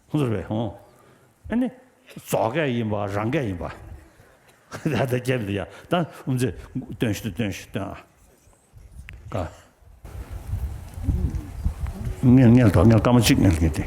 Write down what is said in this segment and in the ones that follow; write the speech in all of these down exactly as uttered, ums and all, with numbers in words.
ཁོང་ཚོར་བས་ཧོ། ཨ་ནི། རྫོགས་སྐད་ཡིན་པ་རང་སྐད་ཡིན་པ། ད་ལྟ་རྒྱབ་འདི་ཡ་ད་ཨུམ་ཚེ་སྟོན་ཞིག་སྟོན་ཞིག་སྟོན་ཨ། ཀ་ངལ་ངལ་དང་ངལ་སྐར་མ་གཅིག་ངལ་ངེས་ཏེ།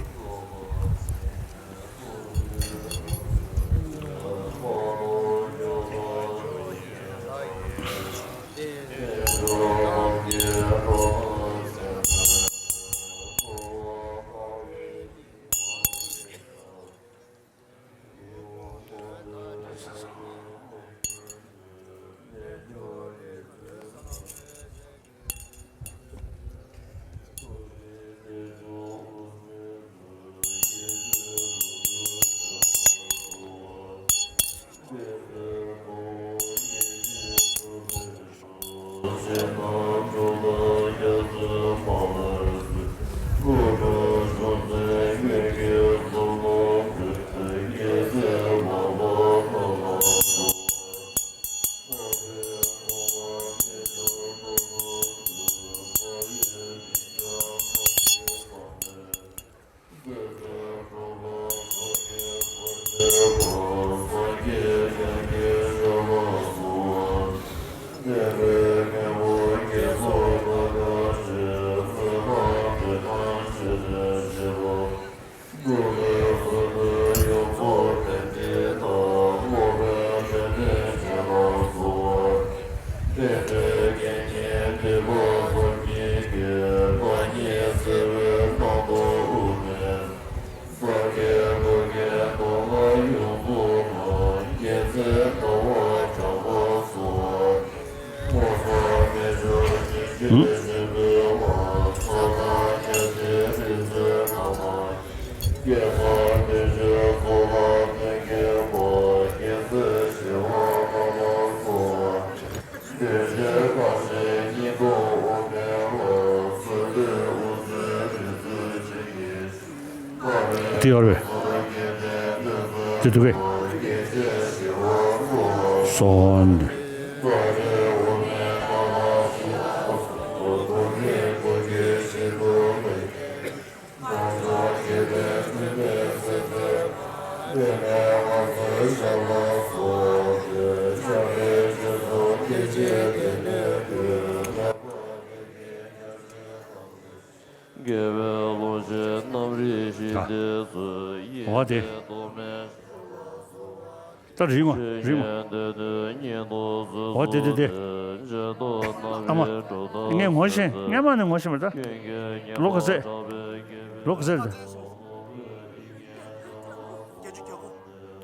དེ་ཡོད་རེད། དེ་འདུག་གས། སོན། དགེ་བའི་བློ་ཆེན་རྣམ་རིག་ཞི་བདེ་སྩོལ། ཡེ་ཤེས་ཐོགས་མེད། ད་རིང་བ་རིང་བ། འོ་དེ་དེ་དེ། ཨ་མ། ངས་ངོ་ཤེས་སྔན་མ་ནས་ངོ་ཤེས་མ་རེད་ད། ལོ་ག་ཚད། ལོ་ག་ཚད་རེད། བརྒྱད་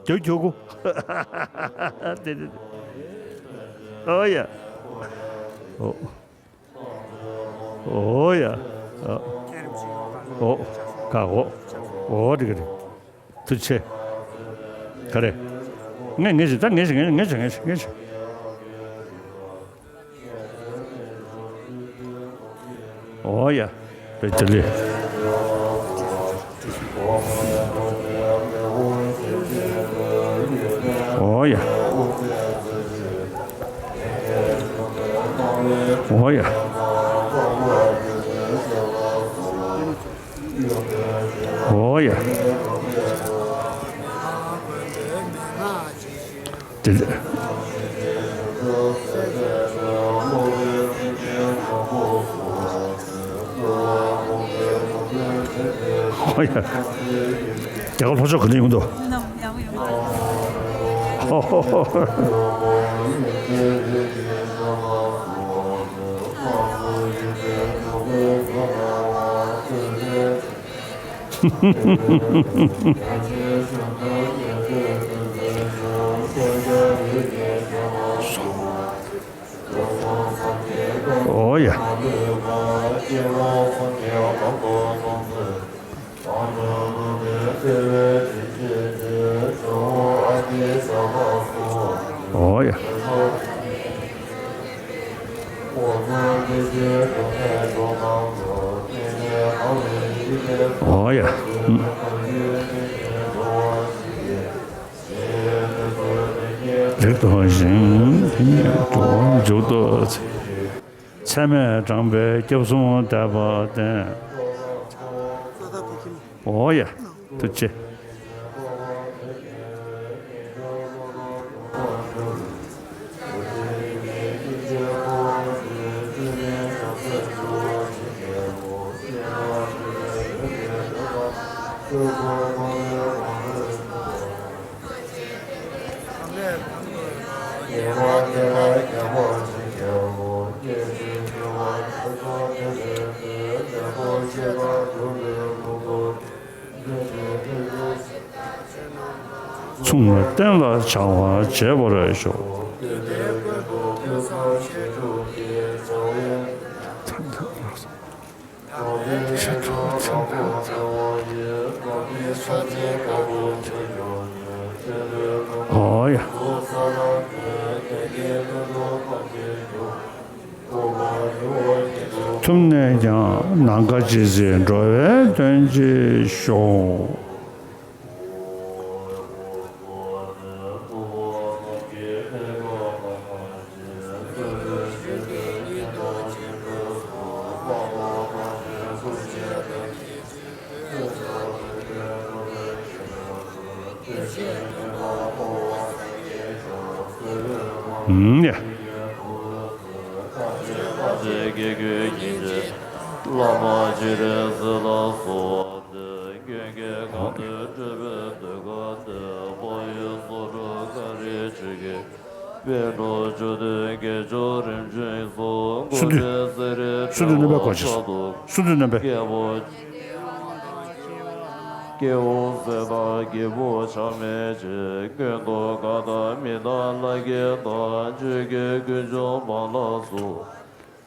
ཅུ་གྱ་དགུ། དེ་དེ་དེ། ཨོ་ཡ། ཨོ། ཨོ་ཡ། ཨོ། ཀ་ཨོ། ཨོ་དེ་ག་རེད། ཐུགས་རྗེ་ཆེ། ག་རེ། ངས་ངས་ཞིག་ད་ངས་ཞིག་ངས་ངས་ཞིག་ངས་ཞིག་ངས་ཞིག་ཨོ་ཡ། པེ་ཏི་ལི། ཨོ་ཡ། ཨོ་ཡ། ཨོ་ཡ། དེ་ལས། ཨོ་ཡ། རྒྱ་གར་ལྷོ་ཕྱོགས་ག་ནས་ཡོང་འདུག་ཧོ་ཧོ་ཧོ། ཨོ་ཡ། ཨོ་ཡ། ཨོ་ཡ། ལེགས་པར་བཞེངས། མཇུག་ཏུ། ཚད་མེད་དྲངས་པའི་སྐྱབས་གསུམ་དད་པ་བསྟེན། ཨོ་ཡ། ཐུགས་རྗེ་ཆེ། མཚུངས་པའི་རྟེན་ལ་བྱ་བ་བྱེད་པར་ཤོག། ཨོ་ཡ། ཐུབ་ནས་ཀྱང་ནམ་མཁའ་ཇི་སྲིད་འགྲོ་བའི་དོན་གྱིས་ཤོག། ཨུམ། ཡ། བླ་མ་སྤྱན་རས་གཟིགས་ལ་གསོལ་ཏེ། ཀུན་མཁྱེན་གང་འདུལ་སྤྲུལ་པའི་གདུལ་དཀའ་སྟེ། དཔལ་ཡུལ་སོགས་སུ་ཀ་རི་ཆོས་ཀྱི་པཎ་གྲུབ་བཅུ་བདུན་དགེ་སྦྱོར་རིམ་བྱོན་སོགས། སུ་འདུས། སྐུ་ཚེ་སུ་འདུས་ནོ་པས་གོ་ཆེ་སོ། སུ་འདུས་ནོ་པས། སྐྱེ་བོ་སྲས་དང་སྐྱེས་བུ་ཆགས་མེད་ཅིང་། ཀུན་ཏུ་དགའ་དང་མི་དང་ལྷ་བརྒྱ་དང་། ཆོས་ཀྱི་ཀུན་འབྱུང་བ་ལ་སོགས།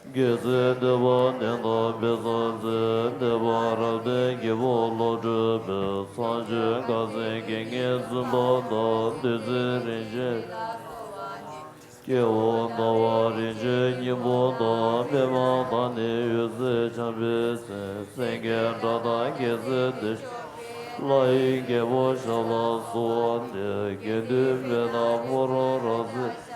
རྒྱལ་སྲས་འདུས་པ་གནས་དང་བེ་བཟང་འཛིན། འདུས་པ་རབ་བརྟན་སྐྱེས་བུ་བློ་གྲོས་པའི། མཚན་བརྗོད་འགག་འཛིན་དགེ་བསྙེན་བཙུན་པ་དང་། བདུད་རྩི་རིན་ཆེན། སྐྱེ་བོ་སྣང་བ་རིན་ཆེན་སྙིང་པོ་དང་། པདྨ་དང་ནི་འོད་ཟེར་འཆང་བའི་མཚན། སེང་གེ་སྒྲ་དང་རྒྱལ་སྲས་བདེ་མཆོག་ལྷ་ཡི་རྒྱལ་པོ་ཞབས་ལ་གསོལ་ཏེ། དགེ་འདུན་པས་ན་ཕོ་བྲང་རབ་གསལ།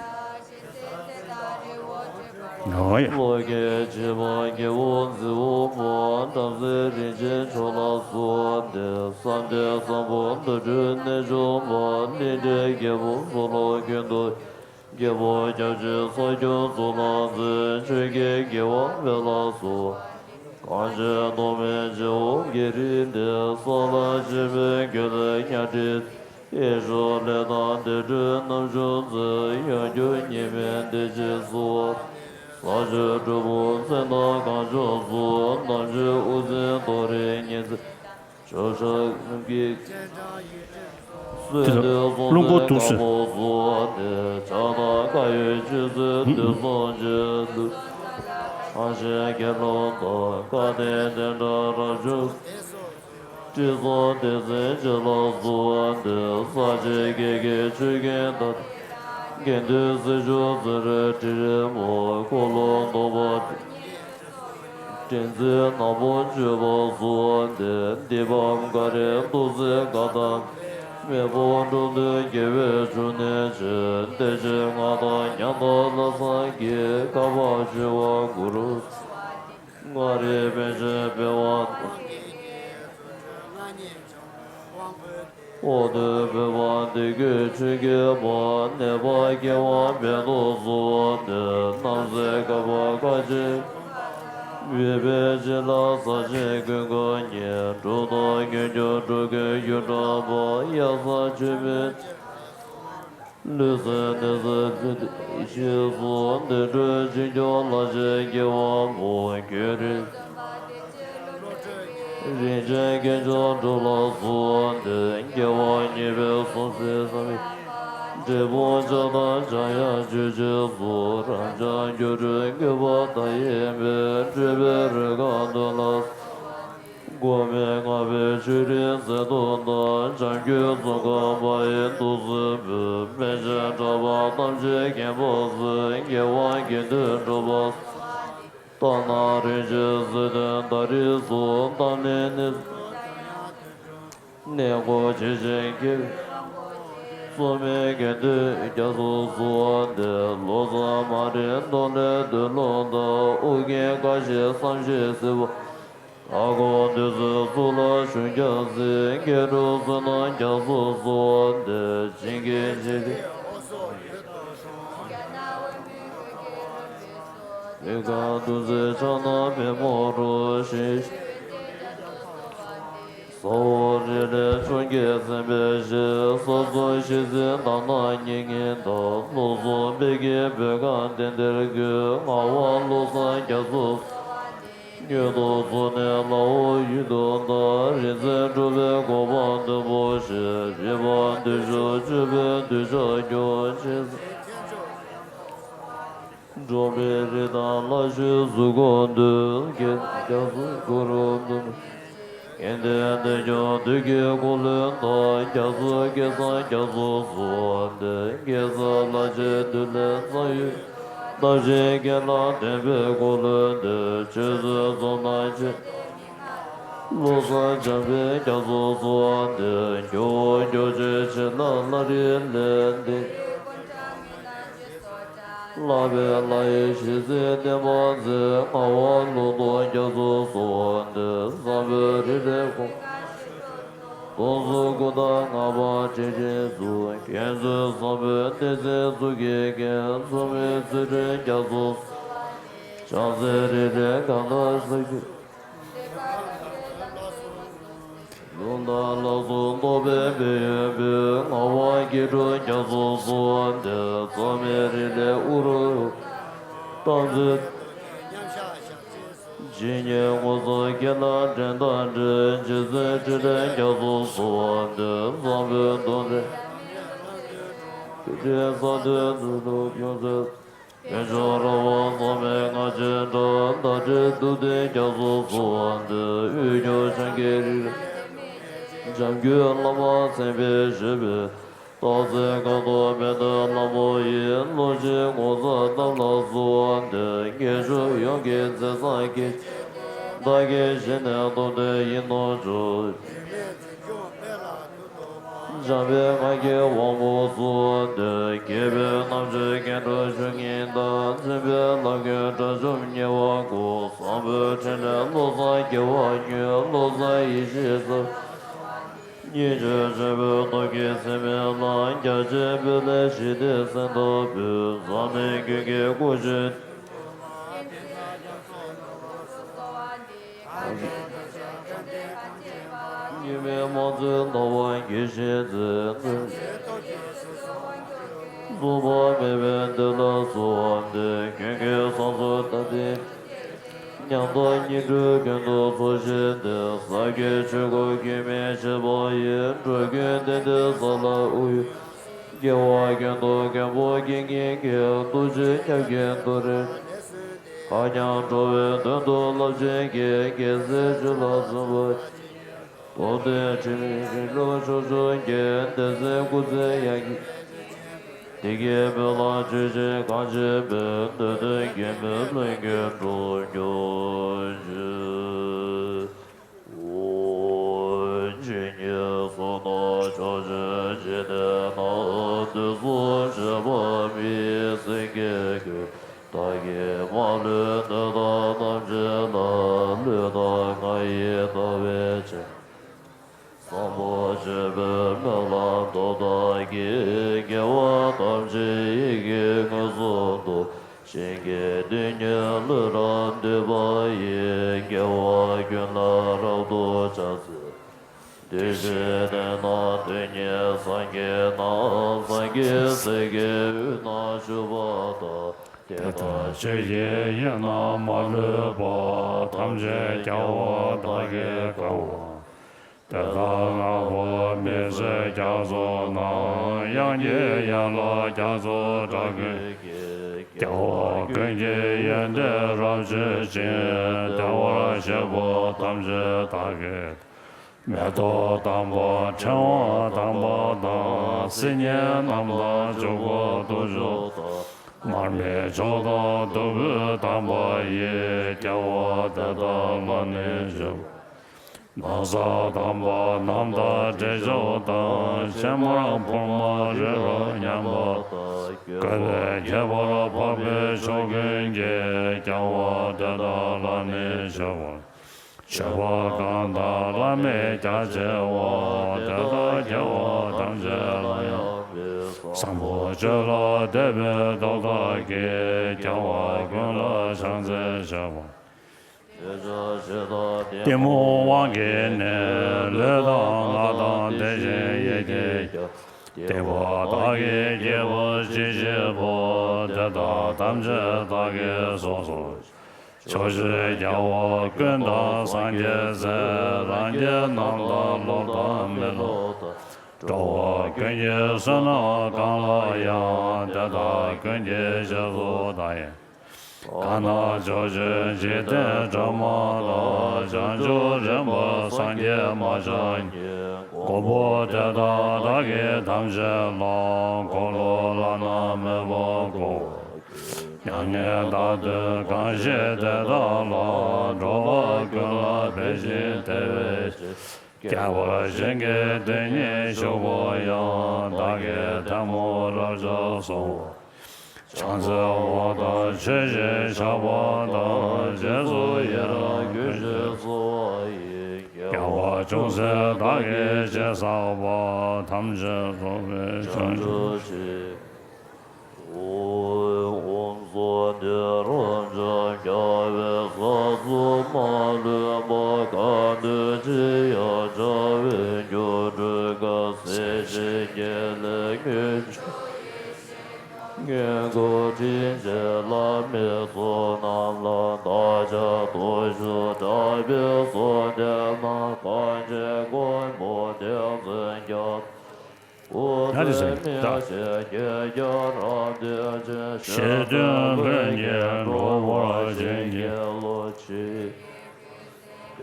ཨོ་ཡ། བློ་སྐྱེད་བྱེད་པ་སྐྱེ་བོ་རྫི་བོ་མོ། བྲམ་ཟེ་རིན་ཆེན་མཆོག་ལ་གསོལ་ཏེ། བསམ་གཏན་བཟང་པོ་འདུ་འཕྲོད་རྣལ་འབྱོར་མ། ལྷུན་གྲུབ་རྒྱལ་པོ་ཚོགས་ལ་ཀུན་ཏུ། རྒྱལ་པོ་སྐྱབས་གཅིག་ས་སྐྱོང་གཙུག་ལག་འཛིན། ཆོས་ཀྱི་རྒྱལ་བ་འབེབས་ལ་གསོལ། གང་ཕྱིར་གདོད་མའི་རྗེ་བོ་བགེགས་རིགས་འདས། ས་ལ་ཆེན་པོའི་རྒྱུད་ལ་གཉའ་ཁྲི། ཡེ་ཤེས་ལས་དང་བདེ་དྲོད་རྣམ་འབྱུང་རྩལ། ཡང་གྱུར་ཉི་མའི་བདེ་ཆེན་གསོལ། ས་སྤྱོད་སྒྲུབ་པོ་མཚན་དང་གང་བྱུང་སོགས། རྣམ་འབྱེད་དབུ་འཛིན་རྡོ་རིང་ཉི་ཟེར། ཕྱོགས་བཅུ་ཀུན་གྱི་གསོལ་འདེབས་སྲུང་བརྩི་དཀར་པོ་གསོལ་ཏེ། ཕྱག་དང་བཀའ་ཡོད་མཆོད་ཚུལ་དུས་གསུམ་གྱི་ལུས། ཨ་ཞེ་དགེ་སློང་དང་བཀའ་བསྟན་བསྟན་དགྲ་རབ་བྱུང་། དྲི་བསུང་ལྡེ་བཙན་བཅས་ལ་གསོལ་ཏེ། ས་གཅིག་རྒྱལ་གྱི་ཆོས་ཀུན་དང་། དགེ་འདུན་སྲི་ཞུ་ཙི་རི་ཁྲི་རི་མོ། འཁོར་ལོ་སྡོམ་པ་དྲེགས་འཛིན་ནག་པོ་བཅུ་པ་གསོལ་ཏེ། སྡིག་པ་འགའ་རེ་འདུ་འཛི་འགའ་དང་། མེ་དཔུང་འཁྲུགས་འདུལ་དགེ་བའི་བཅུ་གནས་ཆེན། བདེ་ཆེན་མངའ་བདག་ཉམས་དང་ལྷག་བསམ་གྱིས། བསྐལ་པ་བྱེ་བ་དགུ་རུ། མངའ་རིས་པཎ་ཆེན་འཕེལ་བ་དང་། འོ་དོད་འབོད་པ་འདི་ཀུན་ཆོས་ཀྱི་དཔལ། གནས་པ་སྐྱེ་བ་འཕེལ་དུ་གསོལ་ཏེ། རྣམ་སྲས་བསྐལ་པ་ཁ་ཆེ། འོད་དཔལ་ཆེ་ལ་ས་ཆེན་ཀུན་དགའ་ཉིད། གྲུབ་རྟགས་མངོན་གྱུར་སྤྲུལ་སྐུའི་ཡུལ་འདྲ་བ། གཡའ་ས་ཆུ་མིག་ལུས་སེམས་གནས་སུ་ཕྱིན་ཏེ་ཞེས་སོགས། བདེ་དྲོད་ཆོས་སྐྱོང་ལྷ་ཆེན་སྐྱེ་བ་པོ། ཁྱོད་རིག་རིན་ཆེན་སྐྱེས་མཆོག་གྲུབ་ལ་གསོལ་ཏེ། སྐྱེ་བ་ཉེས་པའི་སྲོག་ཟད་བསམ་ཡས། འབྲས་སྤུངས་ཕྱག་དང་ཕྱག་གཡས་མཆོད་ཅིག་གསོལ། རབ་འབྱམས་སྒྱུ་འཕྲུལ་བཀོད་པ་མཐའ་ཡས་པའི། སྤྲུལ་པའི་རོལ་གར་འདོན་ལ། སྒོམ་པས་བསྔགས་པའི་ཆོས་རིག་རྩལ་དུ་བདག་བྱམས་མགོན་གསུང་ཁམས་པ་ཡི་ཏུ་སུ་བོད། པཎ་ཆེན་གྲགས་པ་ཐམས་ཅད་མཁྱེན་པ་སུ། རྒྱལ་བ་དགེ་འདུན་གྲུབ་པ། ལྟ་ན་རིན་ཆེན་ཟིལ་གདོན་ད་རིས་སུ། གཏམ་གླེང་ནི། གནས་སྐོར་ཇི་བཞིན་ཁྱེད། སྲུང་མའི་དགེ་འདུན་རྒྱ་མཚོ་སུ། ཏེ་ལོ་ཙཱ་མ་རིག་མདོ་ལས་འདུལ་ལུང་དང་། ཨོ་རྒྱན་བཀའ་བཞི་བསམ་བཞིན་གཟིགས་པ། ཨ་ཁུ་འདུས་བྱས་གཙུག་ལག་གཞུང་སྐྱོང་མཛད། མཁས་གྲུབ་བསོད་ནམས་རྒྱ་མཚོ་སུ། ཏེ་བྱིན་གྱིས་བརླབས་ཏེ། མི་ཁ་འདུ་འཛི་ཕྱག་ན་པདྨོ་རུ། ཞིང་ས་འོག་རི་ལས་འབྱུང་གི་མཚན་དཔེ་བཞི། ས་གསུམ་ཞིང་འཛིན་དག་སྣང་བསྙེན་བཀུར་དང་། ལུགས་གསུམ་དཔལ་གྱི་བོད་ཁམས་བསྟན་འདིར་བཀོད། ངག་དབང་བློ་བཟང་རྒྱ་མཚོ། མྱུར་དུ་བཟུང་ནས་ལྷ་འོག་ཡུལ་དུ་བདག་རིག་འཛིན་གྲུབ་པའི་གོ་འཕང་མཐོན་པོ་ཞིག་རིག་པ་འདི་ཞུ་སྤྱོད་པའི་གདུལ་བྱ་སྐྱོང་ཞིང་། འགྲོ་བའི་རིགས་དང་ལྷ་ཆོས་གཟུགས་སྐུ་མདུན་གྱི་རྒྱ་མཚོ་གུ་རུ་མདུན། དགེ་ལྡན་འདི་སྐྱོང་བདུད་ཀྱི་འཁོར་ལོའི་མདའ་རྒྱ་མཚོ་སྐལ་བཟང་རྒྱ་མཚོ་གསོལ་བ་འདེབས། དགེ་རྩ་ལྷ་ཆེན་འདུལ་བའི་རྩ་བའི་བདག་ཆེན་དགེ་ལ་འདྲེན་པའི་འཁོར་ལོའི་མདོས། ཆོས་སྲིད་གསུམ་དང་ཆེ་བློ་བཟང་འཇམ་དཔལ་རྒྱ་མཚོ་གསོལ་བ་འདེབས། སྐྱོ་བོ་སྐྱོ་ཆེན་ཕྱི་ནང་ལྷ་རིགས་ལས་འདས། བསླབ་པའི་ལྷ་ཡི་ཞལ་གཟིགས་བསྟན་པ་མཛད། ངག་དབང་ལུང་རྟོགས་རྒྱ་མཚོ་གསོལ་བ་འདེབས། བཟང་པོའི་རིགས་ལས་ཁོང་སྟོང་གཟུགས་སྐུ་དང་ལྔ་པ་དྲིན་ཅན་གཟུགས། མཁྱེན་བརྩེ་བཟང་པོའི་གཏེར་མཛོད་གཙུག་གི་རྒྱན། མཚུངས་མེད་ཚུལ་ཁྲིམས་རྒྱ་མཚོ་གསོལ། བྱང་སེམས་རིགས་ལས་གང་དག་ས་ཁྱོད། ལུང་དང་ལག་སོགས་རྟོགས་པའི་སྦས་ཡུལ་པོའི། ངག་དབང་སྐྱེ་དྲུག་རྒྱ་མཚོ་གསོལ་བ་འདེབས། རྩ་བའི་རིགས་ལས་ཨུ་རུ་རྟགས་མཛོད། ཇི་སྙེད་ངོ་མཚར་དགེ་ལ་འགྲན་ཟླ་བྲལ། རྗེ་བཙུན་ཕྲིན་ལས་རྒྱ་མཚོ་གསོལ་བ་འདེབས། བཟང་པོའི་གདོན་འདྲེ་ཁྱོད་འདྲའི་ས་མཐོའི་ནུབ་ཏུ་ཡོངས་སུ། དཀོན་མཆོག་རབ་དབང་མཚུངས་མེད་ལྔ་ཆེན་འདྲ། བདག་འདྲའི་སྡུག་བདེན་རྒྱ་མཚོ་གསོལ་བ་འདེབས། དབུས་ཕྱོགས་འཆང་གི་རིགས། འཇམ་རྒོད་བླ་མ་མཚན་དཔེ་བཞི་པའི། རྟགས་མཚན་ཀ་ཐོག་མེ་ཏོག་ལྷ་མོ་ཡི། བློ་ཆེན་ངོ་མཚར་རྣམས་ལ་གསོལ་བ་འདེབས། སྐྱེས་མཆོག་ཡོངས་ཀྱི་མཛད་བཟང་སྐྱེས། བདག་གི་ཞལ་ནས་སྟོང་ཐུན་ཡིད་དུ་འཇོ། འཇམ་དཔལ་ངག་གི་དབང་པོ་གསོལ་བ་འདེབས། རྒྱལ་པོའི་རྣམ་དཔྱོད་སྐྱེ་འགྲོ་ཆོས་ཉིད་དང་། མཚན་དཔེ་ལམ་ཀུན་དགྲ་བཅོམ་ཉེ་བར་བསྐོར། བཟང་པོའི་ཕྲིན་ལས་བློ་བཟང་རྒྱལ་བ་མྱུར། བློ་བཟང་ཡེ་ཤེས་ཟབ། སྙིང་རྗེ་ཆེན་པོའི་སྟོབས་ཀྱིས་སྲིད་མེད་ལ། རྒྱ་ཆེན་པོའི་ལས་ཞི་བདེའི་སེམས་དང་ཕུལ། འཛམ་གླིང་ཀུན་གྱི་སྐུ་ཆེན། སྙིགས་མའི་དམར་མཚོའི་ཟླ་བ་འགྱེད་བཞིན་མཛད། རྫོགས་པ་མེད་པའི་བདེ་ལ་གསོལ་བ་འདེབས། ཀུན་གྱི་སྲོག་རྩོལ་ད་ལྟའི། ཉམས་རྟོགས་སྙིགས་དུས་ཀུན་ཏུ་འཚོ་ཞིང་བདེ། ཟབ་རྒྱས་ཆོས་སྐུ་སྐྱོན་མེད་ཤེས་པ་ཡིས། འགྲོ་ཀུན་བདེ་སྟེར་ས་ལ་དབུས། སྐྱེ་བ་ཀུན་ཏུ་མགོན་པོ་དགེ་བསྙེན་གྱི། ཐུགས་རྗེ་ཉམས་ཀྱི་དོ་རིང་། མཁའ་མཉམ་འགྲོ་བའི་དོན་དུ་རླབས་ཆེན་གྱི། རྒྱལ་སྲས་ཆོས་ལ་བརྩོན་པ། རྟོགས་ལྡན་ཁྲིམས་རིག་རིག་ལུགས་ཕྱོགས་བཅུ་གི། བདེ་གསལ་སྐུ་ཚེ་ཡང་གི། བདེ་དགེའི་སྨོན་ལམ་ཆོས་ཀྱི་གང་ཆེན་པོས། འདོད་དོན་གེགས་མེད་ལྷུན་གྱིས་གྲུབ་གྱུར་ཅིག། ཇི་སྙེད་སུ་ན་ཕྱོགས་བཅུའི་འཇིག་རྟེན་ན། དུས་གསུམ་གཤེགས་པ་མི་ཡི་སེང་གེ་ཀུན། བདག་གིས་མ་ལུས་སྣོད་དང་ཐམས་ཅད་ལ། ལུས་དང་ངག་ཡིད་བརྟག་པའི་ཕྱིར། བཟང་པོ་སྤྱོད་པའི་སྨོན་ལམ་སྟོབས་དག་གིས། དགེ་བ་ཐམས་ཅད་ཡིད་ཀྱིས་མངོན་སུམ་དུ། ཞིང་གི་རྡུལ་སྙེད་ལུས་རབ་འདུས་པ་ཡིས། སྐྱེ་བ་ཀུན་ལ་རབ་ཏུ་ཕྱག་འཚལ། བདུད་བཞིའི་གནས་རྣམས་དོན་གཉིས་སངས་རྒྱས་རྣམས། སངས་རྒྱས་སྲས་ཀྱི་དབུས་ན་བཞུགས་པ་དག། དེ་དག་ཆོས་ཀྱི་དབྱིངས་རྣམས་མ་ལུས་པ། ཐམས་ཅད་རྒྱལ་བ་དག་གིས་བཀའ་དབང་། དེ་དག་ལྷ་དབང་མི་ཕྱེད་རྒྱ་མཚོ་རྣམས། དབྱངས་ཀྱི་ཡན་ལག་རྒྱ་མཚོ་སྒྲ་ཀུན་གྱིས། རྒྱལ་བ་ཀུན་གྱི་ཡོན་ཏན་རབ་བརྗོད་ཅིང་། བདེ་བར་གཤེགས་པ་ཐམས་ཅད་བདག་གིས། མེ་ཏོག་དམ་པ་ཕྲེང་བ་དམ་པ་དང་། སིལ་སྙན་རྣམས་དང་བྱུག་པ་དུར་ཆུ་དང་། མར་མེ་མཆོག་དང་བདུག་སྤོས་དམ་པ་ཡིས། རྒྱལ་བ་དེ་དག་ལ་ནི་ཕྱག་འཚལ་ལོ། ན་བཟའ་དམ་པ་རྣམས་དང་དྲི་ཆབ་དང་། ཕྱེ་མར་ཕུར་མ་རི་རབ་མཉམ་པ་དང་། བཀོད་པའི་ཁྱད་པར་འཕགས་པའི་མཆོག་ཀུན་གྱིས། རྒྱལ་བ་དེ་དག་ལ་ནི་ཕྱག་འཚལ་ལོ། མཆོད་པ་གང་དག་བླ་མེད་རྒྱ་ཆེ་བ། དེ་དག་རྒྱལ་བ་ཐམས་ཅད་ལ་ཡང་འབུལ། བཟང་པོ་སྤྱོད་ལ་དད་པའི་སྟོབས་དག་གིས། རྒྱལ་བ་ཀུན་ལ་ཕྱག་འཚལ་ཞུ་བ། གཏི་མུག་དབང་གིས་ནི། ལུས་དང་ངག་དང་དེ་བཞིན་ཡིད་ཀྱིས་ཀྱང་། སྡིག་པ་བདག་གིས་བགྱིས་པ་ཅི་མཆིས་པ། དེ་དག་ཐམས་ཅད་བདག་གིས་སོ་སོར་བཤགས། ཕྱོགས་བཞིའི་རྒྱལ་བ་ཀུན་དང་སངས་རྒྱས་སྲས། རང་རྒྱལ་རྣམས་དང་ལོག་ལྟ་མི་སློབ་དང་། འགྲོ་བ་ཀུན་གྱི་བསོད་ནམས་གང་ལགས་ཡང་། དེ་དག་ཀུན་གྱི་རྗེས་སུ་བདག་ཡི། གང་རྣམས་ཕྱོགས་བཅུའི་འཇིག་རྟེན་སྒྲོན་མ་དང་། བྱང་ཆུབ་རིམ་པ་སངས་རྒྱས་མ་ཆགས་ཉིད། མགོན་པོ་དེ་དག་བདག་གིས་ཐམས་ཅད་ལ། འཁོར་ལོ་བླ་ན་མེད་པ་བསྐོར་བར་བགྱི། མྱ་ངན་འདའ་སྟོན་གང་བཞེད་དེ་དག་ལ། འགྲོ་བ་ཀུན་ལ་ཕན་ཞིང་བདེ་བའི་ཕྱིར། རྒྱལ་བ་སེང་གེའི་སྡེ་གཉིས་བཞུགས་པ་ཡང་། བདག་གིས་ཐལ་མོ་རབ་སྦྱར་གསོལ་བ། བྱང་སེམས་དབང་ཐང་ཆོས་བཞིན་ཆགས་པ་དང་། རྗེས་སུ་ཡི་རང་ཀུན་གྱི་གསོལ་བ་ཡིས། རྒྱལ་བ་ཅུང་ཟད་བདག་གིས་ཅི་བསགས་པ། ཐམས་ཅད་རྫོགས་པའི་བྱང་ཆུབ་ཕྱིར། ཨོཾ་སྭ་ཏི་ར་ཛྙཱ་རྒྱལ་བའི་ས་གསུམ་མ་ལུས་པ། གང་འདུལ་ཅི་ཡང་བྱ་བའི་རྒྱུར་གྲོལ། དཀར་སེར་ཞི་རྒྱས་ལས་དངོས་གྲུབ་ཡེ་ཤེས་ཀྱི། མངོན་ཤེས་དྲིན་ཅན་བླ་མའི་ཚོགས་རྣམས་ལ། བདག་ཅག་དུས་ཞུགས་དྲག་པོས་གསོལ་འདེབས་ན། གང་ཕྱིར་མགོན་པོ་བསྟན་འཛིན་རྒྱ་མཚོ། སྐུ་ཚེ་མི་ཤིགས་བསྐལ་བརྒྱར་རབ་བརྟན་ཅིང་། གཞན་དོན་ལྷུན་གྱིས་འགྲུབ་པར་བྱིན་གྱིས་རློབས་ཤིག་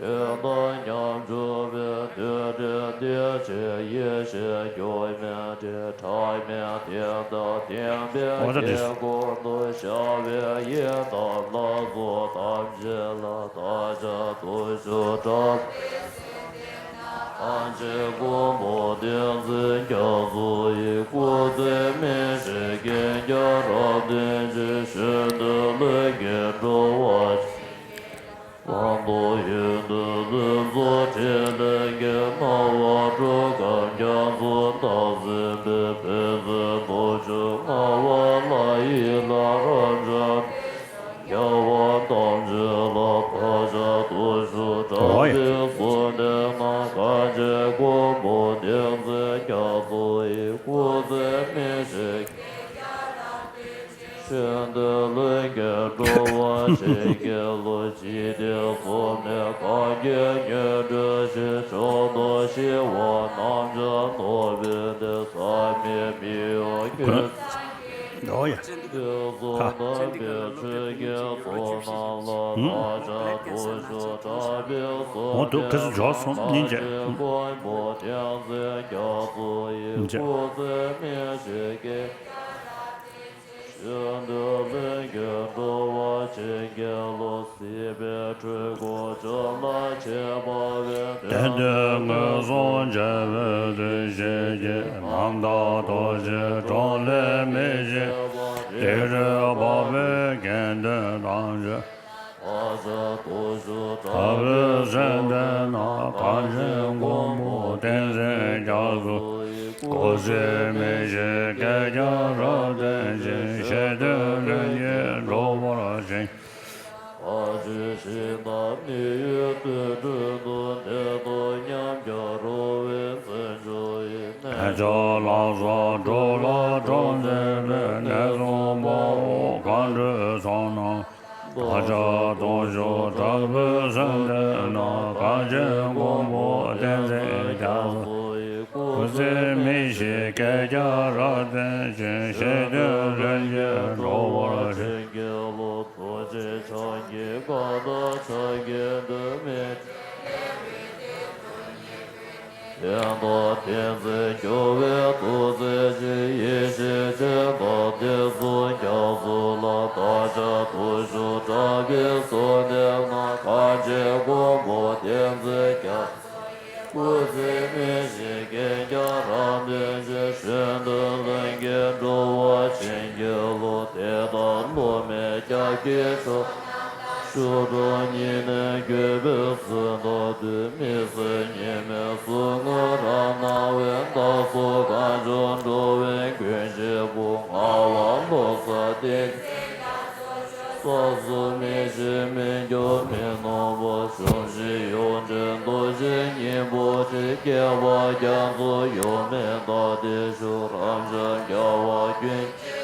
དོན་དམ་ཉམས་སྤྱོད་པའི། བདུད་འདྲེ་སྡེ་བརྒྱད་ཡེ་ཤེས་སྒྱུ་མའི་གྲལ། ཁྲག་མེད་བསྟན་དང་བསྟན་པའི་དཀྱིལ་འཁོར་དུ། ཤར་བའི་ཡི་དམ་ལྷ་ཚོགས་ཐམས་ཅད་ལ། བདག་ཅག་དུས་ཞུགས་དྲག་པོས་གསོལ་འདེབས་ན། གང་ཕྱིར་མགོན་པོ་བསྟན་འཛིན་རྒྱ་མཚོ་ཡི། སྐུ་ཚེ་མི་ཤིགས་བསྐལ་བརྒྱར་རབ་བརྟན་ཅིང་། གཞན་དོན་ལྷུན་གྱིས་འགྲུབ་པར་བྱིན་གྱིས་རློབས། གང་དུ་ཡོད་དུ་ལྷུན་རྫོགས་ཕྲིན་ལས་ཀྱི། སྣང་བ་སྤྲོ་ཁམས་རྒྱ་མཚོ་བདག་འཛིན་པའི། ཕན་ཚུན་དུ་བྱུང་མངའ་དབང་ལྷ་ཡི་ལྷ། རབ་འབྱམས་རྒྱལ་བ་ཐམས་ཅད་ལ། བདག་ཅག་དུས་ཞུགས་དྲག་པོས་གསོལ་འདེབས་ན། གང་ཕྱིར་མགོན་པོ་བསྟན་འཛིན་རྒྱ་མཚོ་ཡི། སྐུ་ཚེ་མི་ཤིགས་བསྐལ་བརྒྱར་རབ་བརྟན་ཅིང་། གཞན་དོན་ལྷུན་གྱིས་འགྲུབ་པར་བྱིན་གྱིས་རློབས། འཇིག་རྟེན་གསུམ་ནས་གང་གིས་མྱུར་གྲོལ་ཞིང་། མཆོག་ཏུ་ཞི་བ་རྣམས་ཀྱང་ནོར་བུའི་གདན། བསམ་མེད་མི་གཡོ་སྐུ་ཡི། ཡོ་ཡ། དུས་གསུམ་དམ་པའི་ཆོས་ཀྱི་ཚོགས་རྣམས་ལ། བདག་ཅག་དུས་ཞུགས་དྲག་པོས་གསོལ་འདེབས་ན། གང་ཕྱིར་མགོན་པོ་བསྟན་འཛིན་རྒྱ་མཚོ་ཡི། སྐུ་ཚེ་མི་ཤིགས་བསྐལ་བརྒྱར་རབ་བརྟན་ཅིང་། གཞན་དོན་ལྷུན་གྱིས་འགྲུབ་པར་བྱིན་གྱིས་རློབས། སྲིད་པའི་འཁྲུལ་འཁོར་བཅོམ་ལ་མཆིས་པ་བས། བདེན་དོན་མངོན་སུམ་མཇལ་བའི་བདུད་བཞི་ཡི། རྣམ་དག་རྡོ་རྗེའི་གྲོགས་ལས་མི་ཕྱེད་པ། རིགས་རུས་འཕགས་པའི་དགེ་འདུན་ཐམས་ཅད། བདག་ཅག་དུས་ཞུགས་དྲག་པོས་གསོལ་འདེབས་ན། གང་ཕྱིར་མགོན་པོ་བསྟན་འཛིན་རྒྱ་མཚོ་ཡི། སྐུ་ཚེ་མི་ཤིགས་བསྐལ་བརྒྱར་རབ་བརྟན་ཅིང་། གཞན་དོན་ལྷུན་གྱིས་འགྲུབ་པར་བྱིན། གང་ཕྱིར་ཞིང་དང་མི་ཡུལ་དུར་ཁྲོད་དུ། བདེ་སྟོབས་ཉམས་ཀྱང་རོལ་པའི་མཚོན་ཆ་ཡིས། གནོད་བྱ་ལྷག་བསམ་འཁྲུལ་ལ་གྲོགས་འཛིན་པའི། ངན་སོང་དཔའ་བོ་མཁའ་འགྲོའི་ཚོགས་རྣམས། བདག་ཅག་དུས་ཞུགས་དྲག་པོས་གསོལ་འདེབས་ན། གང་ཕྱིར་མགོན་པོ་བསྟན་འཛིན་རྒྱ་མཚོ་ཡི། སྐུ་ཚེ་མི་ཤིགས་བསྐལ་བརྒྱར་རབ་བརྟན་ཅིང་། གཞན་དོན་ལྷུན་གྱིས་འགྲུབ་པར་བྱིན་གྱིས་རློབས། རྡོ་རྗེ་འཆང་གི་མཁའ་ལྟར་ཕྱག་གི་མཐུ་མེད། བསྟན་དང་བསྟན་འཛིན་སྐྱོང་བའི་ཐུགས་རྗེ་ཆེ། ཡེ་ཤེས་སྤྱན་དང་ཐོས་བསམ་རྒྱ་མཚོ་ལ། བདག་ཅག་དུས་ཞུགས་དྲག་པོས་གསོལ་འདེབས་ན། གང་ཕྱིར་མགོན་པོ་བསྟན་འཛིན་རྒྱ་མཚོ་ཡི། སྐུ་ཚེ་མི་ཤིགས་བསྐལ་བརྒྱར་རབ་བརྟན་ཅིང་། གཞན་དོན་ལྷུན་གྱིས་འགྲུབ་པར་བྱིན་གྱིས་རློབས། དེ་ལྟར་སློབ་མའི་སྐྱབས་ཀྱི་མཆོག་ཞུ་དྲུག་ཉིད་ནས་བརྒྱུད་པའི་ཚུལ་དང་བསྟུན། མི་ཟད་ཉི་མའི་གཟུགས་སྔོ་རབ་སྣང་བའི། བདག་སོགས་གང་བྱུང་འགྲོ་བའི་མགོན་གཅིག་པུ། ངག་དབང་བློ་གསལ་བསྟན་འཛིན་རྒྱ་མཚོ་ཡི། ས་གསུམ་མི་ཤིགས་མི་འགྱུར་མི་ནོར་བ། གཞུང་བཞི་ཡོངས་འདྲེན་རྡོ་རྗེ་སྙིང་པོ་ཁྲི། བསྐལ་པ་རྒྱ་མཚོ་གཡོ་མེད་དག་སྟེ་བཞུགས། རབ་འབྱམས་རྒྱལ་བ་ཀུན་གྱི་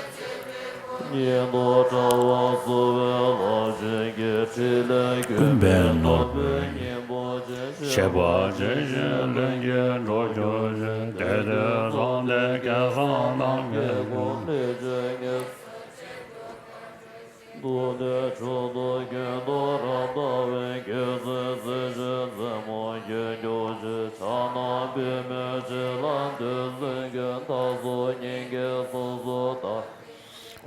སྤྱི་དཔོན་པོ། སྙིང་སྟོབས་དྲ་བ་བསུ་བའི་རླབས་ཆེན་གྱིས། ཕྲིན་ལས་ཀུན་ཕན་ནོར་བུའི་སྙིང་པོ་ཆེ། གཤེགས་པ་ཇི་བཞིན་ལྷུན་གྱིས་གྲུབ་གྱུར་ཅིག། དེ་དུས་ཚོགས་འདི་སྐལ་བཟང་རྣམས་ཀྱི་སྐུ། ཐུགས་རྗེ་མཆོག་ཏུ་ཁྱོད་རང་ལྟ་བུའི་རྒྱལ་སྲས་རྩེ་མོ་རྒྱལ་གྱུར་ཅིག། ཕྱག་ན་པདྨོའི་རྗེས་ལ་འདུད་སེམས་ཀྱི་མཐའ་སོགས་སྙིང་གའི་ཟུར་སོགས་དག།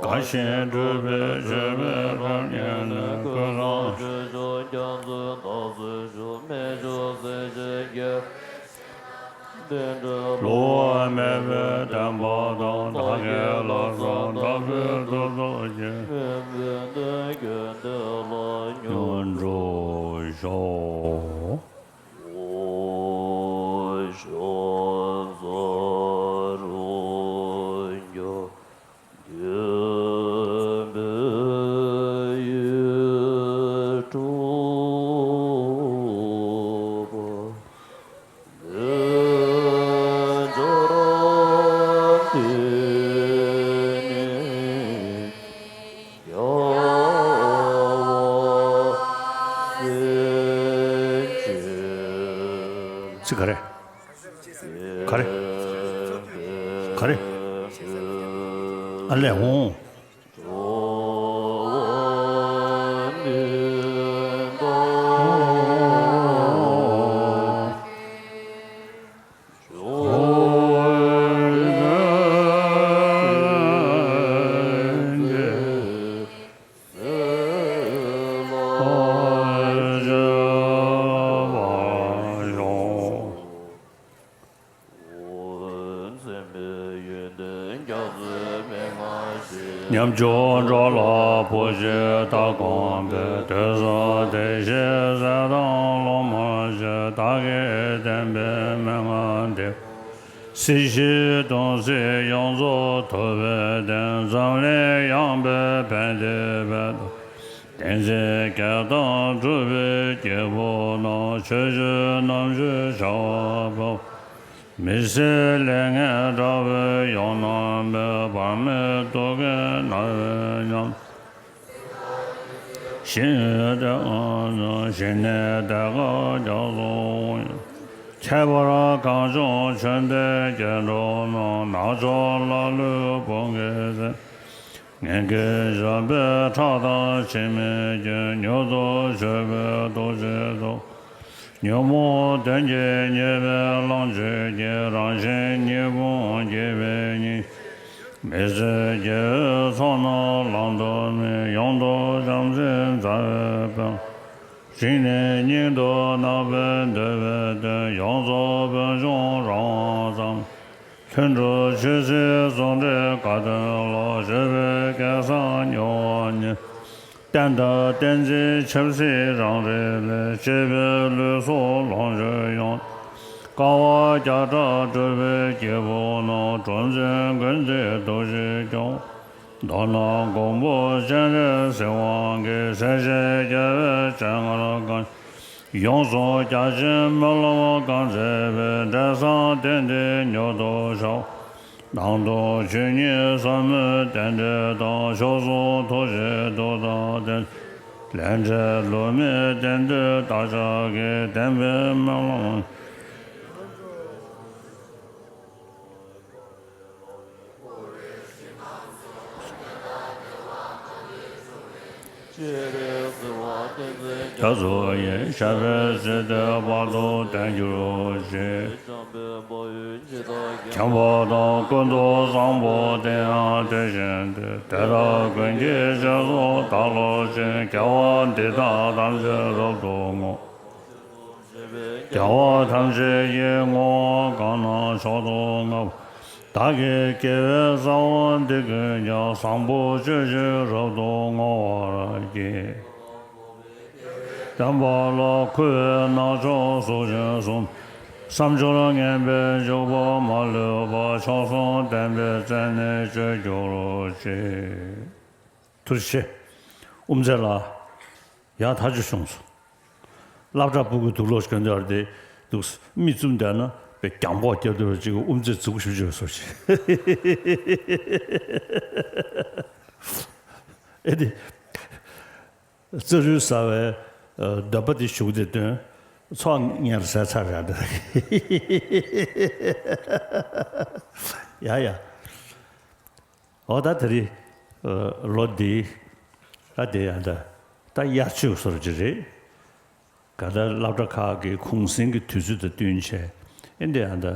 དགའ་བཞིན་སྤྲུལ་པའི་མཆོད་པའི་རབ་སྙན་ནས། ཀུན་བཟང་སྤྱོད་མཆོག་རྒྱ་མཚོའི་འདབ་བརྒྱད་ཞུ། རྨད་བྱུང་གསེར་ཞུན་གྱི་བློ་བ་མེད་པའི་བདེན་པ་དང་། བདག་གི་ལྷག་བསམ་ལྟ་བུའི་ཐུགས་རྗེ་ཅན། སྨོན་པའི་འདོད་དགུའི་འདོད་ལ་མྱུར་འགྲུབ་ཤོག། ཚིག་ག་རེ། ག་རེ། ག་རེ། ཨ་ལས་འོང་། ཉམ་ཆུང་འགྲོ་ལ་བུ་ཞིག་ལྟ་དགོངས་པའི། དུས་གསུམ་བདེ་གཤེགས་ཟས་དང་སློབ་མ་ཞིག། བདག་གིས་བསྟན་པའི་མན་ངག་འདི། སྲིད་ཞིའི་སྡུག་བསྔལ་ཡོངས་རྫོགས་ཐུབ་པའི་བདེན། འཛམ་གླིང་ཡངས་པའི་ཕན་བདེ་བའི་བདག། བསྟན་འཛིན་བརྒྱད་དང་གྲུབ་པའི་སྐྱེས་བུ་རྣམས། ཆོས་སྤྱོད་རྣམ་དཔྱོད་བྱ་བ་སྤེལ། མི་ཟད་ལས་ངན་དགྲ་བོའི་ཡུལ་རྣམས་སྨད། བར་མའི་དུག་གིས་མནར་བའི་ཉམ། ཞི་བའི་དེ་ཁོ་ན་ཞི་གནས་དེ་ཁ་རྒྱ་མཚོ། ཁྱད་པར་གངས་ལྗོངས་ཆོས་ལྡན་སྐྱེ་འགྲོ་རྣམས། ནག་ཕྱོགས་ཀླ་ཀློའི་བུ་གའི་ཚེ། ངན་སྐྱེས་བཞག་པའི་ཁྲག་དང་འཆི་མེད་ཀྱི། མྱུར་དུ་ཆོད་པའི་ཐུགས་རྗེ་ཐོབ། ཉོན་མོངས་གདོན་བགེགས་ཉེས་པའི་གླང་ཆེན་གྱི། རང་བཞིན་ཉེས་ལྟུང་བགེགས་པའི་ཉེས། མི་བཟོད་དགེ་བའི་ཚོགས་རྣམས་བླང་དོར་མེད། ཡོངས་རྫོགས་བྱང་སེམས་མཛའ་བའི་དཔལ། རིང་ནས་སྙིང་དུ་བརྣག་པའི་འདོད་པའི་དོན། ཡོངས་རྫོགས་བོད་ལྗོངས་རང་དབང་བསམ། ལྷུན་གྲུབ་ཆོས་སྲིད་ཟུང་འབྲེལ་དགའ་སྟོན་ལ། བརྗོད་པའི་སྐལ་བཟང་མྱུར་བར་བརྙེས། བསྟན་དང་བསྟན་འཛིན་ཆབ་སྲིད་རང་རེ་ལས། གཅེས་པའི་ལུས་སྲོག་ལོངས་སྤྱོད་ཡོངས། དཀའ་བ་བརྒྱ་ཕྲག་སྒྲོལ་བའི་སྐྱེས་བུ་རྣམས། གྲོགས་འཛིན་མགོན་དེས་ཐུགས་རྗེས་སྐྱོང་། མདོར་ན་མགོན་པོ་སྤྱན་རས་གཟིགས་དབང་གིས། སྲས་བཅས་རྒྱལ་བའི་སྤྱན་སྔར་བཀའ། ཡོངས་སུ་རྒྱ་ཆེན་སྨོན་ལམ་བསྐང་མཛད་པའི། འབྲས་བཟང་དེ་འདི་མྱུར་དུ་ཤོག། ནང་དུ་ཆོས་ཉིད་ཟབ་མོའི་རྟེན་འབྲེལ་དང་། མཆོག་ཟུང་ཐུགས་རྗེའི་མཐུ་དང་ལྡན། ལས་འབྲས་ལུས་མེད་བདེ་འདོད་བདག་ཅག་གི། བདེན་པའི་སྨོན་ལམ། རྒྱ་མཚོ་ཡི་ཞབས་པད་སྲིད་མཐའི་བར་དུ་བརྟན་གྱུར་ཅིག། བྱམས་པ་དང་ཀུན་ཏུ་བཟང་པོ་དེ་ཡང་དེ་བཞིན་ཏེ། དེ་དག་ཀུན་གྱི་རྗེས་སུ་བདག་སློབ་ཅིང་། དགེ་བ་འདི་དག་ཐམས་ཅད་རབ་ཏུ་བསྔོ། དགེ་བ་ཐམས་ཅད་ཀྱི་བསྔོ་བ་གང་རྣམས་མཆོག་ཏུ་བསྔགས་པ། བདག་གི་དགེ་བའི་རྩ་བ་འདི་ཀུན་ཀྱང་། བཟང་པོ་སྤྱོད་ཕྱིར་རབ་ཏུ་བསྔོ་བར་བགྱི། བསྟན་པ་ལ་མཁོ་བའི་རྣལ་འབྱོར་གཟུགས་ཅན་གསུམ། བསམ་སྦྱོར་ངན་པའི་འཇུག་པ་མ་ལུས་པ། མཆོག་གསུམ་བསྟན་པའི་རྩེ་ནས་གཅོད་གྱུར་ཅིག། ཐུགས་རྗེ་ཆེ། དབུ་མཛད་ལགས། ཡག་ཐག་ཆོད་བྱུང་སོང་། སློབ་གྲྭ་ཕྲུ་གུའི་དུག་ལོག་གྱོན་དེ་བར་དེ་འདུག་མིག་བཙུམ་བསྡད་ན་དཔེ་རྒྱང་ཕོག་རྒྱབ་དེ་བར་ཅིག་དབུ་མཛད་རྫིག་པོ་ཞེ་པོ་ཅིག་ཡོད་བཟོ་ཅིག་ཨེ་དེ། རྩ་རུས་ཟ་བའི་ཨ་འདོད་པ་དེ་ཞུགས་ཏེ་དོན་ཚོགས་ངེར་ཟས་ཚར་ར་འདྲ། ཡ་ཡ། འོ་ད་དེ་རིང་ཨ་ལོ་འདི་ཨ་དེ་ཡང་ད་ད་དབྱར་ཆོས་སོར་གྱི་རེད། ག་ད་སློབ་གྲྭ་ཁག་གི་གུང་སེང་གི་དུས་ཚོད་དང་བསྟུན་བྱས་ཨེ་འདི་ཡང་ད་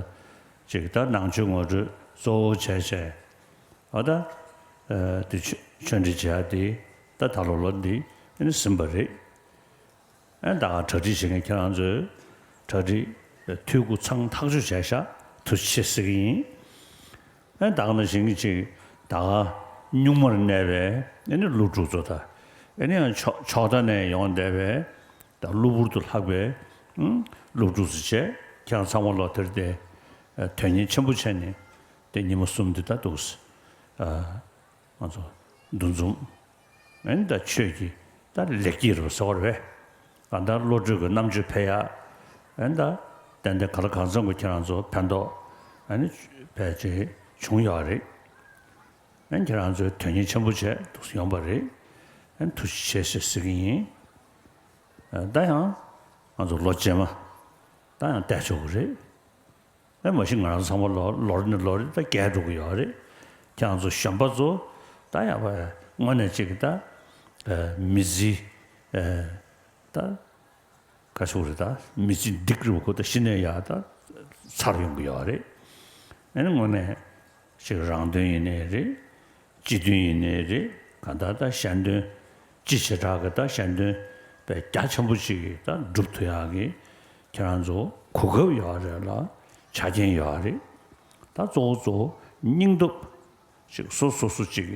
ཅིག་ད་ནང་ཆོས་ངོ་སྤྲོད་གཙོ་བོ་བྱས་བྱས། འོ་ད་ཨ་དེ་ཆོས་ཆོས་འབྲེལ་བྱས་དེ་ད་ད་ལོ་ལོ་འདི་ཨེ་ནི་ཟིན་པ་རེད། ཨེ་ད་ག་གྲ་སྒྲིག་བྱེད་མཁན་ཁྱེད་རང་ཚོས་གྲ་སྒྲིག་འཐུས་སྒོ་ཚང་ཐག་གཅོད་བྱས་ཤག་ཐུགས་རྗེ་ཆེ་ཟེར་གི་ཡིན། ཨེ་ད་ག་ནང་བཞིན་གྱི་ཅིག་ད་ག་གཉུག་མར་གནས་པའི་ཨེ་ནི་སློབ་ཕྲུག་ཚོ་དང་ཨེ་ནི་ཡང་ཕྱོགས་ཕྱོགས་མཐའ་ནས་ཡོང་བསྡད་པའི་ད་གློ་བུར་དུ་ལྷག་པའི་ཨུམ་སློབ་ཕྲུག་ཚོ་བྱས་ཁྱེད་རང་ཚང་མ་ལོ་དེར་དེ་ཨ་དོན་གཉེར་ཆེན་པོ་བྱས་ནས་དེ་ཉིན་མོ་གསུམ་དེ་ད་འདུག་ཟེར། ཨ། ང་ཚོ་འདུ་འཛོམས་ཨེ་ནི་ད་ཆོས་ཀྱི་ད་ལེགས་སྐྱེས་རུ་ཟེར་བ་རེད། གང་ལྟར་བློ་གྲོས་ཀྱི་རྣམ་དཔྱོད་འཕེལ་ཡག་ཨེ་ནི་ད་ཏན་ཏན་ག་ལ་གང་འཚམ་གྱི་ཁྱེད་རང་ཚོ་ཕན་ཐོགས་ཨེ་ནི་ཕལ་ཆེར་བྱུང་ཡོད་རེད། ཨེ་ནི་ཁྱེད་རང་ཚོས་དོན་གཉེར་ཆེན་པོ་བྱས་འདུག་ཡོང་པ་རེད། ཨེ་ནི་ཐུགས་རྗེ་ཆེ་ཟེར་ཟེར་གྱི་ཡིན། ཨེ་ད་ཡང་ང་ཚོ་ལོ་རྗེས་མ་ད་ཡང་བལྟས་ཆོག་གི་རེད། ཨེ་མ་གཞི་ང་རང་ཚང་མ་ལོ་ལོ་རེ་ནས་ལོ་རེ་ད་རྒས་འགྲོ་གི་ཡོད་རེད། ཁྱེད་རང་ཚོ་གཞོན་པ་ཚོ་ད་ཡག་པ་དངོས་གནས་ཅིག་ད་ཨ་མི་ཚེ་ཨ་ད་ག་ཞུ་རེད་ད་མི་ཚེ་འགྲིག་རུ་ཁོ་ད་གཞི་ནས་ཡག་ད་ཚར་ཡོང་གི་ཡོད་རེད། ཨེ་ནི་དངོས་གནས་ཅིག་རང་དོན་ཡིན་ནའི་རེད། སྤྱི་དོན་ཡིན་ནའི་རེད། གང་ལྟར་ད་གཞན་དོན་སྤྱི་བྱེ་བྲག་གི་ད་གཞན་དོན་དཔེ་རྒྱ་ཆེན་པོ་ཅིག་གི་ད་སྒྲུབ་ཐུབ་ཡག་གི་ཁྱེད་རང་ཚོ་གོ་སྐབས་ཡོད་རེད་ལ་ཆ་རྐྱེན་ཡོད་རེད། ད་གཙོ་བོ་གཙོ་བོ་སྙིང་སྟོབས་ཅིག་སོ་སོ་སོ་ཅིག་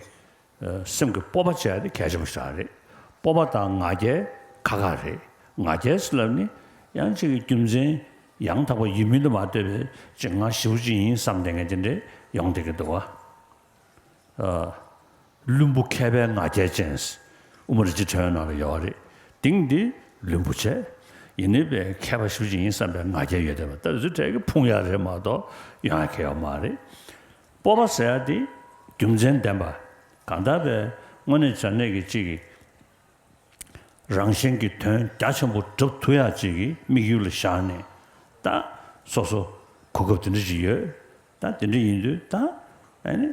ཨ་སེམས་ཀྱི་སྤོབས་པ་བྱས་ཏེ་གལ་ཆེན་པོ་ཞིག་རེད། སྤོབས་པ་དང་ང་རྒྱལ་ཁ་ཁ་རེད། ང་རྒྱལ་ཟེར་ལབ་ནི་ཡང་ཅིག་གི་རྒྱུ་མཚན་ཡང་དག་པ་ཡིན་མིན་དུ་མ་ལྟོས་པའི་ཅིག་ང་ཞེ་པོ་ཅིག་ཡིན་བསམ་བསྡད་མཁན་དེ་འདྲས་ཡོང་བསྡད་ཀྱི་འདུག་བ། ཨ། བླུན་པོ་མཁས་པའི་ང་རྒྱལ་ཅན། དབུ་མ་རིན་ཆེན་ཕྲེང་བའི་ནང་ལ་ཡོད་རེད། གཏིང་འདི་བླུན་པོ་བྱས། ཡིན་ནའི་པའི་མཁས་པ་ཞེ་པོ་ཅིག་ཡིན་བསམ་པའི་ང་རྒྱལ་ཡོད་བསྡད་པ་ད་ཚོད་གྲས་ཀྱི་ཕུང་ཡག་རེད་མ་གཏོགས་ཡོང་ཡག་གི་ཡོད་མ་རེད། སྤོབས་པ་ཟེར་ཡག་འདི་རྒྱུ་མཚན་ལྡན་པ། གང་ལྟར་པའི་དངོས་གནས་དྲང་གནས་ཀྱི་གཅིག་གི་རང་གཞན་གྱི་དོན་རྒྱ་ཆེན་པོ་སྒྲུབ་ཐུབ་ཡག་ཅིག་གི་དམིགས་ཡུལ་ལ་བཞག་ནས་ད་སོ་སོ་གོ་སྐབས་དེ་འདྲ་ཅིག་ཡོད། ད་དེ་འདྲ་ཡིན་དུས་ད་ཨ་ནི་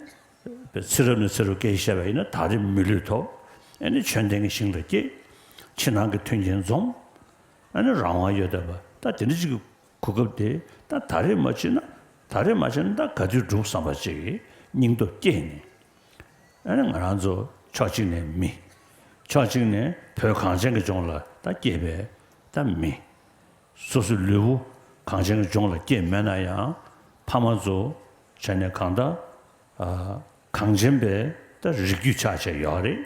པའི་ཚེ་རབས་ནས་ཚེ་རབས་སྐད་ཆ་བཤད་པ་ཡིན་ན་ད་རེས་མི་ལུས་ཐོབ། ཨ་ནི་ཆོས་ལྡན་གྱི་ཞིང་ལ་སྐྱེས། ཕྱི་ནང་གི་མཐུན་རྐྱེན་འཛོམས། ཨ་ནི་རང་དབང་ཡོད་བསྡད་པ་ད་དེ་འདྲ་ཅིག་གི་གོ་སྐབས་དེ་ད་ད་རེས་མ་བྱུང་ན་ད་རེས་མ་བྱུང་ན་ད་ག་དུས་སྒྲུབ་བསམ་པ་ཅིག་གི་སྙིང་སྟོབས་སྐྱེས་ནས། ཨ་ནི་ང་རང་ཚོ་ཕྱོགས་གཅིག་ནས་མི། ཕྱོགས་གཅིག་ནས་བོད་གངས་ཅན་གྱི་ལྗོངས་ལ་ད་སྐྱེས་པའི་ད་མི། སོ་སོའི་ལུས་པོ་གངས་ཅན་གྱི་ལྗོངས་ལ་སྐྱེས་མེད་ན་ཡང་ཕ་མ་ཚོ་བྱས་ནས་གང་ལྟར་ཨ་གངས་ཅན་པའི་ད་རིགས་རྒྱུད་ཆགས་བྱས་ཡོད་རེད།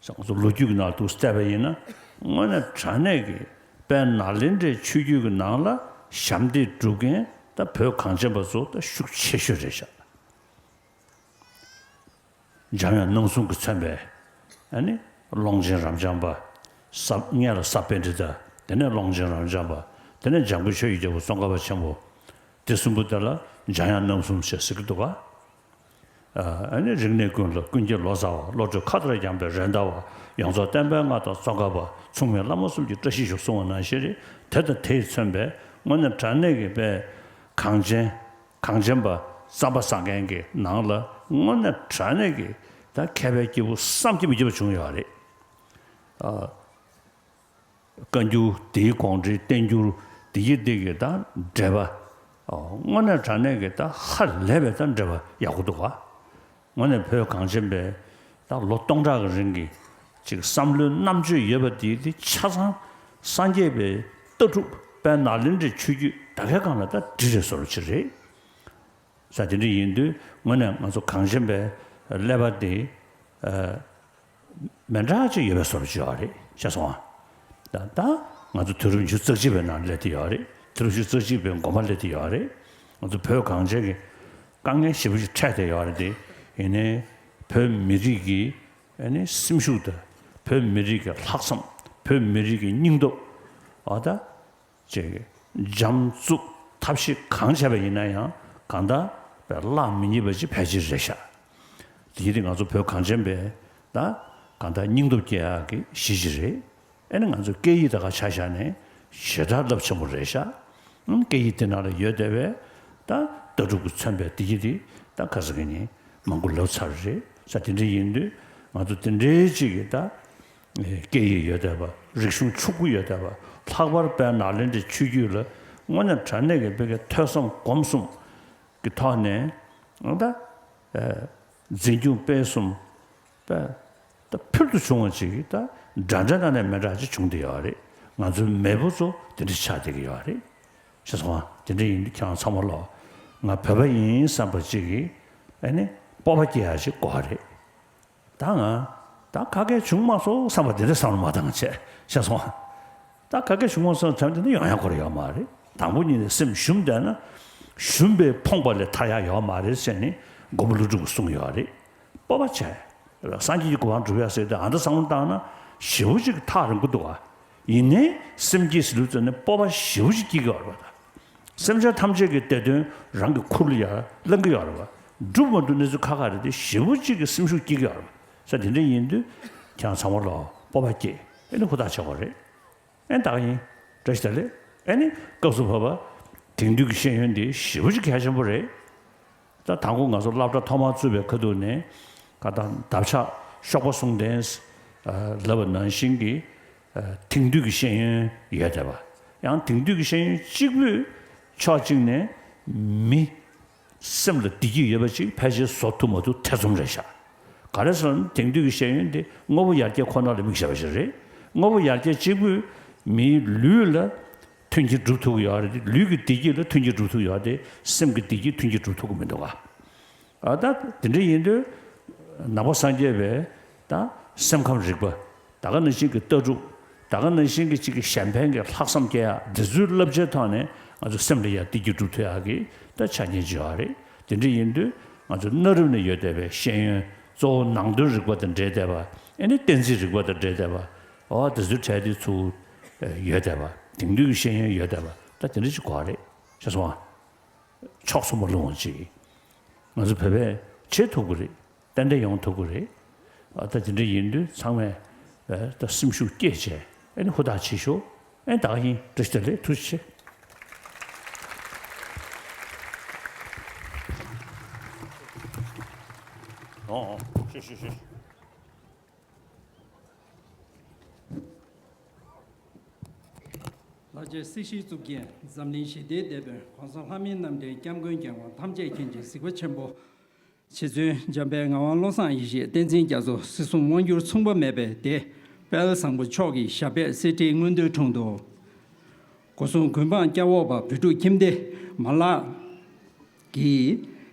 ང་ཚོ་ལོ་རྒྱུས་ཀྱི་ནང་དུ་བལྟས་པ་ཡིན་ན་དངོས་གནས་དྲང་གནས་ཀྱི་དཔལ་ནཱ་ལེནྡྲའི་ཆོས་བརྒྱུད་ཀྱི་ནང་ལ་ཞབས་འདེགས་སྒྲུབ་མཁན་ད་བོད་གངས་ཅན་པ་ཚོ་ད་ཤུགས་ཆེ་ཤོས་རེད་ཤག་འཇམ་དབྱངས་རྣམ་གསུམ་གྱིས་མཚོན་པའི་ཨ་ནི་ཀློང་ཆེན་རབ་འབྱམས་པ། ས་སྔོན་ལ་ས་པཎྜི་ཏ། དེ་ནས་ཀློང་ཆེན་རབ་འབྱམས་པ། དེ་ནས་འཇམ་མགོན་ཆོས་ཀྱི་རྒྱལ་པོ་ཙོང་ཁ་པ་ཆེན་པོ། དེ་གསུམ་པོ་དེ་ལ་འཇམ་དབྱངས་རྣམ་གསུམ་ཞེས་ཟེར་གྱི་འདུག་ག་ཨ་ནི་རིག་གནས་ཀུན་ལ་ཀུན་གྱིས་ལོ་ཙཱ་བ། བློ་གྲོས་མཁའ་ལྟར་འགྱངས་པའི་རེད་མདའ་བ། ཡོངས་རྫོགས་བསྟན་པའི་མངའ་བདག་ཙོང་ཁ་པ། མཚུངས་མེད་བླ་མ་གསུམ་གྱི་བཀྲ་ཤིས་ཤོག་གསུང་བ་ནང་བཞིན་རེད། དེ་དང་དེས་མཚོན་པའི་དངོས་གནས་དྲང་གནས་ཀྱི་དཔེ་གངས་ཅན། གངས་ཅན་པ་རྩམ་པ་ཟ་མཁན་གྱི་ནང་ལ་དངོས་གནས་དྲང་གནས་ཀྱི་ད་མཁས་པའི་སྐྱེས་བུ་བསམ་གྱིས་མི་ཁྱབ་པ་བྱུང་ཡོད་རེད། ཨ། བཀའ་འགྱུར་དེའི་དགོངས་འགྲེལ་བསྟན་འགྱུར་དེ་ཡི་འདི་གི་ད་འགྲེལ་པ། ཨ། དངོས་གནས་དྲང་གནས་ཀྱི་ད་ཧ་ལས་པའི་ད་འགྲེལ་པ་ཡག་པོ་འདུག་ག་དངོས་གནས་བོད་གངས་ཅན་པའི་ད་ལོ་སྟོང་ཕྲག་གི་རིང་གི་ཅིག་བསམ་བློའི་རྣམ་དཔྱོད་ཡོད་པ་དེ་དེ་ཆ་ཚང་སངས་རྒྱས་པའི་ལྟ་གྲུབ་དཔལ་ནཱ་ལེནྡྲའི་ཆོས་བརྒྱུད་ད་གའི་སྒང་ལ་ད་འབྲི་རེད་བཟོ་འདྲ་ཅིག་རེད། ས་དེ་འདྲ་ཡིན་དུས་དངོས་གནས་ང་ཚོ་གངས་ཅན་པའི་ཀླད་པ་དེ་ཨ་མི་འདྲ་ཅིག་ཡོད་པའི་བཟོ་འདྲ་ཅིག་ཡོད་རེད་ཤག་སོང་ང་། ད་ད་ང་ཚོ་དུས་རབས་ཉི་ཤུ་རྩ་གཅིག་པའི་ནང་སླེབས་བསྡད་ཡོད་རེད། དུས་རབས་ཉི་ཤུ་རྩ་གཅིག་པའི་མགོ་མ་སླེབས་བསྡད་ཡོད་རེད། ང་ཚོ་བོད་གངས་ཅན་གྱི་དཀའ་ངལ་ཞེ་པོ་ཅིག་འཕྲད་བསྡད་ཡོད་རེད་དེ། ཡིན་ནའི་བོད་མི་རིགས་ཀྱི་ཨ་ནི་སེམས་ཤུགས་དང་བོད་མི་རིགས་ཀྱི་ལྷག་བསམ། བོད་མི་རིགས་ཀྱི་སྙིང་སྟོབས། འོ་ད་ཅིག་འཇམ་རྩུབ་ཐབས་ཤེས་གང་བྱས་པ་ཡིན་ན་ཡང་གང་ལྟར་བླག་མི་ཉན་པ་ཅིག་ཕལ་ཆེར་རེད་ཤག་དེ་ཡིན་དུས་ང་ཚོ་བོད་གངས་ཅན་པའི་ད་ གང་ལྟར་སྙིང་སྟོབས་སྐྱེ་ཡག་གི་གཞི་ཅིག་རེད། ཨེ་ནི་ང་ཚོ་སྐད་ཡིག་དེ་ག་ཆ་བཞག་ནས་ཞེ་དྲག་རླབས་ཆེན་པོ་རེད་ཤག་ཨང་། སྐད་ཡིག་དེ་ནང་ལ་ཡོད་བསྡད་པའི་ད་ལྟ་གྲུབ་ཀྱིས་མཚོན་པའི་བདེ་སྐྱིད་དེ་ད་ག་ཟེར་གི་ཡིན། མང་པོ་ལབ་ཚར་རེད་ཤག་དེ་འདྲ་ཡིན་དུས་ང་ཚོ་དེ་འདྲའི་ཅིག་གི་ད་སྐད་ཡིག་ཡོད་བསྡད་པ། རིག་གཞུང་ཕྱུག་པོ་ཡོད་བསྡད་པ། ལྷག་པར་དཔལ་ནཱ་ལེནྡྲའི་ཆོས་བརྒྱུད་ལ་དངོས་གནས་དྲང་གནས་ཀྱི་བོད་ཀྱི་ཐོས་བསམ་སྒོམ་གསུམ་གྱི་ཐོག་ནས་ཨང་ད་འཛིན་སྐྱོང་སྤེལ་གསུམ་པ་ད་ཕུལ་དུ་བྱུང་བ་ཅིག་ད་འདྲ་འདྲ་ན་ནས་མི་འདྲ་ཅིག་བྱུང་བསྡད་ཡོད་རེད། ང་ཚོའི་མེས་པོ་ཚོ་དེ་འདྲ་ཆགས་བསྡད་ཀྱི་ཡོད་རེད། ཤེས་སོང་ཨ། དེ་འདྲ་ཡིན་དུས་ཁྱེད་རང་ཚང་མ་ལོ། ང་བོད་པ་ཡིན་བསམ་པ་ཅིག་གིས་ཨ་ནི་སྤོབས་པ་སྐྱེ་ཡ་ཅིག་དགོས་རེད། ད་ང་ད་ག་གེ་བྱུང་མ་སོང་བསམ་པ་དེ་འདྲ་བསམ་བློ་མ་བཏང་བྱས། ཤེས་སོང་ཨ། ད་ག་གེ་བྱུང་མ་སོང་བསམ་དེ་འདྲ་ཡོང་ཡ་ཁོ་ར་ཡོད་མ་རེད། དང་པོ་ཉིད་ནས་སེམས་ཞུམ་བསྡད་ན་ཞུམ་པས་ཕོངས་པ་ལས་ཐར་ཡ་ཡོད་མ་རེད་ཟེར་ནས་མགོན་པོ་ཀླུ་སྒྲུབ་ཀྱིས་གསུངས་ཡོད་རེད། སྤོབས་པ་བྱས། སངས་རྒྱས་ཀྱི་གོ་འཕང་སྒྲུབ་ཡ་ཟེར་ཏེ་ཨ་འདྲ་བསམ་བློ་བཏང་ན་ཞེ་པོ་ཅིག་ཐག་རིང་པོ་འདུག་ཨ། ཡིན་ནའི་སེམས་བསྐྱེད་ཟེར་ལུགས་ཙམ་ནས་སྤོབས་པ་ཞེ་པོ་ཅིག་སྐྱེ་གི་ཡོད་རེད་པ། ད་སེམས་ཅན་ཐམས་ཅད་ཀྱི་བདེ་དོན་རང་གི་ཁུར་ལ་ཡར་ལེན་གི་ཡོད་རེད་པ། འགྲུབ་མ་འགྲུབ་གནས་ཚུལ་ཁ་ཁ་རེད་དེ་ཞེ་པོ་ཅིག་གི་སེམས་ཤུགས་སྐྱེ་གི་ཡོད་རེད་པ། ས་དེ་འདྲ་ཡིན་དུས་ཁྱེད་རང་ཚང་མ་ལ་སྤོབས་པ་སྐྱེ་ཨེ་ནི་ཧུར་ཐག་བྱེད་དགོས་རེད། ཨེ་ད་ག་ཡིན། བཀྲ་ཤིས་བདེ་ལེགས། ཨེ་ནི་སྐབས་སུ་བབ་པ་དེང་དུས་ཀྱི་ཤེས་ཡོན་འདི་ཞེ་པོ་ཅིག་གལ་ཆེན་པོ་རེད། ད་དང་པོ་ང་ཚོ་སློབ་གྲྭ་ཐོག་མར་བཙུགས་པའི་ཁ་ཐུག་ནས་ཁ་ད་འདབ་ཆགས་གཤོག་པ་ཟུང་ལྡན་ལབ་པ་ནང་བཞིན་གྱི་དེང་དུས་ཀྱི་ཤེས་ཡོན་ཡོད་བསྡད་པ། ཡང་དེང་དུས་ཀྱི་ཤེས་ཡོན་གཅིག་པུས་ཕྱོགས་གཅིག་ནས་མི་སེམས་ལ་བདེ་སྐྱིད་ཡོད་པ་ཅིག་ཕལ་ཆེར་བཟོ་ཐུབ་མ་ཐུབ་ཐེ་ཚོམ་རེད་ཤག་ག་རེ་ཟེར་ན་དེང་དུས་ཀྱི་ཤེས་ཡོན་དེ་དངོས་པོ་ཡར་རྒྱས་ཁོ་ན་ལ་དམིགས་བྱས་པ་ཞིག་རེད། དངོས་པོ་ཡར་རྒྱས་གཅིག་པུས་མིའི་ལུས་ལ་མཐུན་རྐྱེན་སྒྲུབ་ཐུབ་ཀྱི་ཡོད་རེད། ལུས་ཀྱི་བདེ་སྐྱིད་ལ་མཐུན་རྐྱེན་སྒྲུབ་ཐུབ་ཀྱི་ཡོད་རེད། སེམས་ཀྱི་བདེ་སྐྱིད་མཐུན་རྐྱེན་སྒྲུབ་ཐུབ་ཀྱི་མི་འདུག་ག་ཨ་ད་དེ་འདྲ་ཡིན་དུས་ནང་པ་སངས་རྒྱས་པའི་ད་སེམས་ཁམས་རིག་པ། ད་ག་ནང་བཞིན་གྱི་ལྟ་གྲུབ། ད་ག་ནང་བཞིན་གྱི་གཅིག་གི་གཞན་ཕན་གྱི་ལྷག་བསམ་སྐྱེ་ཡག་འདི་ཚོའི་བསླབ་བྱའི་ཐོག་ནས་ང་ཚོ་སེམས་ལ་ཡང་བདེ་སྐྱིད་སྒྲུབ་ཐུབ་ཡག་གི་ད་ཆ་རྐྱེན་ཅིག་ཡོད་རེད། དེ་འདྲ་ཡིན་དུས་ང་ཚོ་གནའ་རབས་ནས་ཡོད་བསྡད་པའི་ཤེས་ཡོན་གཙོ་བོ་ནང་དོན་རིག་པ་དང་འབྲེལ་བསྡད་པ། ཨེ་ནི་གཏན་ཚིགས་རིག་པ་དང་འབྲེལ་བསྡད་པ། འོ་དེ་ཚོའི་གྲས་དེ་ཚུར་ཡོད་བསྡད་པ། དེང་དུས་ཀྱི་ཤེས་ཡོན་ཡོད་བསྡད་པ། ད་དེ་འདྲ་ཅིག་དགོས་རེད། ཤེས་སོང་ཨ། ཕྱོགས་མཚུངས་པ་ལོངས་ཅིག་ང་ཚོ་བོད་པས་བྱེད་ཐུབ་ཀྱི་རེད། ཏན་ཏན་ཡོང་ཐུབ་ཀྱི་རེད། ཨ་ད་དེ་འདྲ་ཡིན་དུས་ཚང་མས་ཨ་ད་སེམས་ཤུགས་བསྐྱེད་བྱས་ཨ་ནི་ཧུར་ཐག་བྱེད་ཤོག་ཨ་ད་ག་ཡིན། བཀྲ་ཤིས་བདེ་ལེགས། ཐུགས་རྗེ་ཆེ། ཨོ་ཨོ་ཤེས་ཤེས་ཤེས། ལྷར་བཅས་སྲིད་ཞིའི་གཙུག་རྒྱན། འཛམ་གླིང་ཞི་བདེའི་དེད་དཔོན། གོང་ས་ལྷ་མིའི་རྣམ་འདྲེན། སྐྱབས་མགོན་རྒྱལ་དབང་ཐམས་ཅད་མཁྱེན་ཅིང་གཟིགས་པ་ཆེན་པོ། རྗེ་བཙུན་འཇམ་དཔལ་ངག་དབང་བློ་བཟང་ཡེ་ཤེས། བསྟན་འཛིན་རྒྱ་མཚོ། སྲིད་གསུམ་དབང་སྒྱུར་མཚུངས་པ་མེད་པའི་སྡེ་དཔལ་བཟང་པོ་མཆོག་གི་ཞབས་པད་གསེར་ཁྲིའི་མངོན་མཐོའི་དྲུང་དུ། སྒོ་སྲུང་གུས་འབངས་སྐྱབས་འོག་པ་བོད་ཕྲུག་ཁྱིམ་སྡེ་མ་ལག་གི་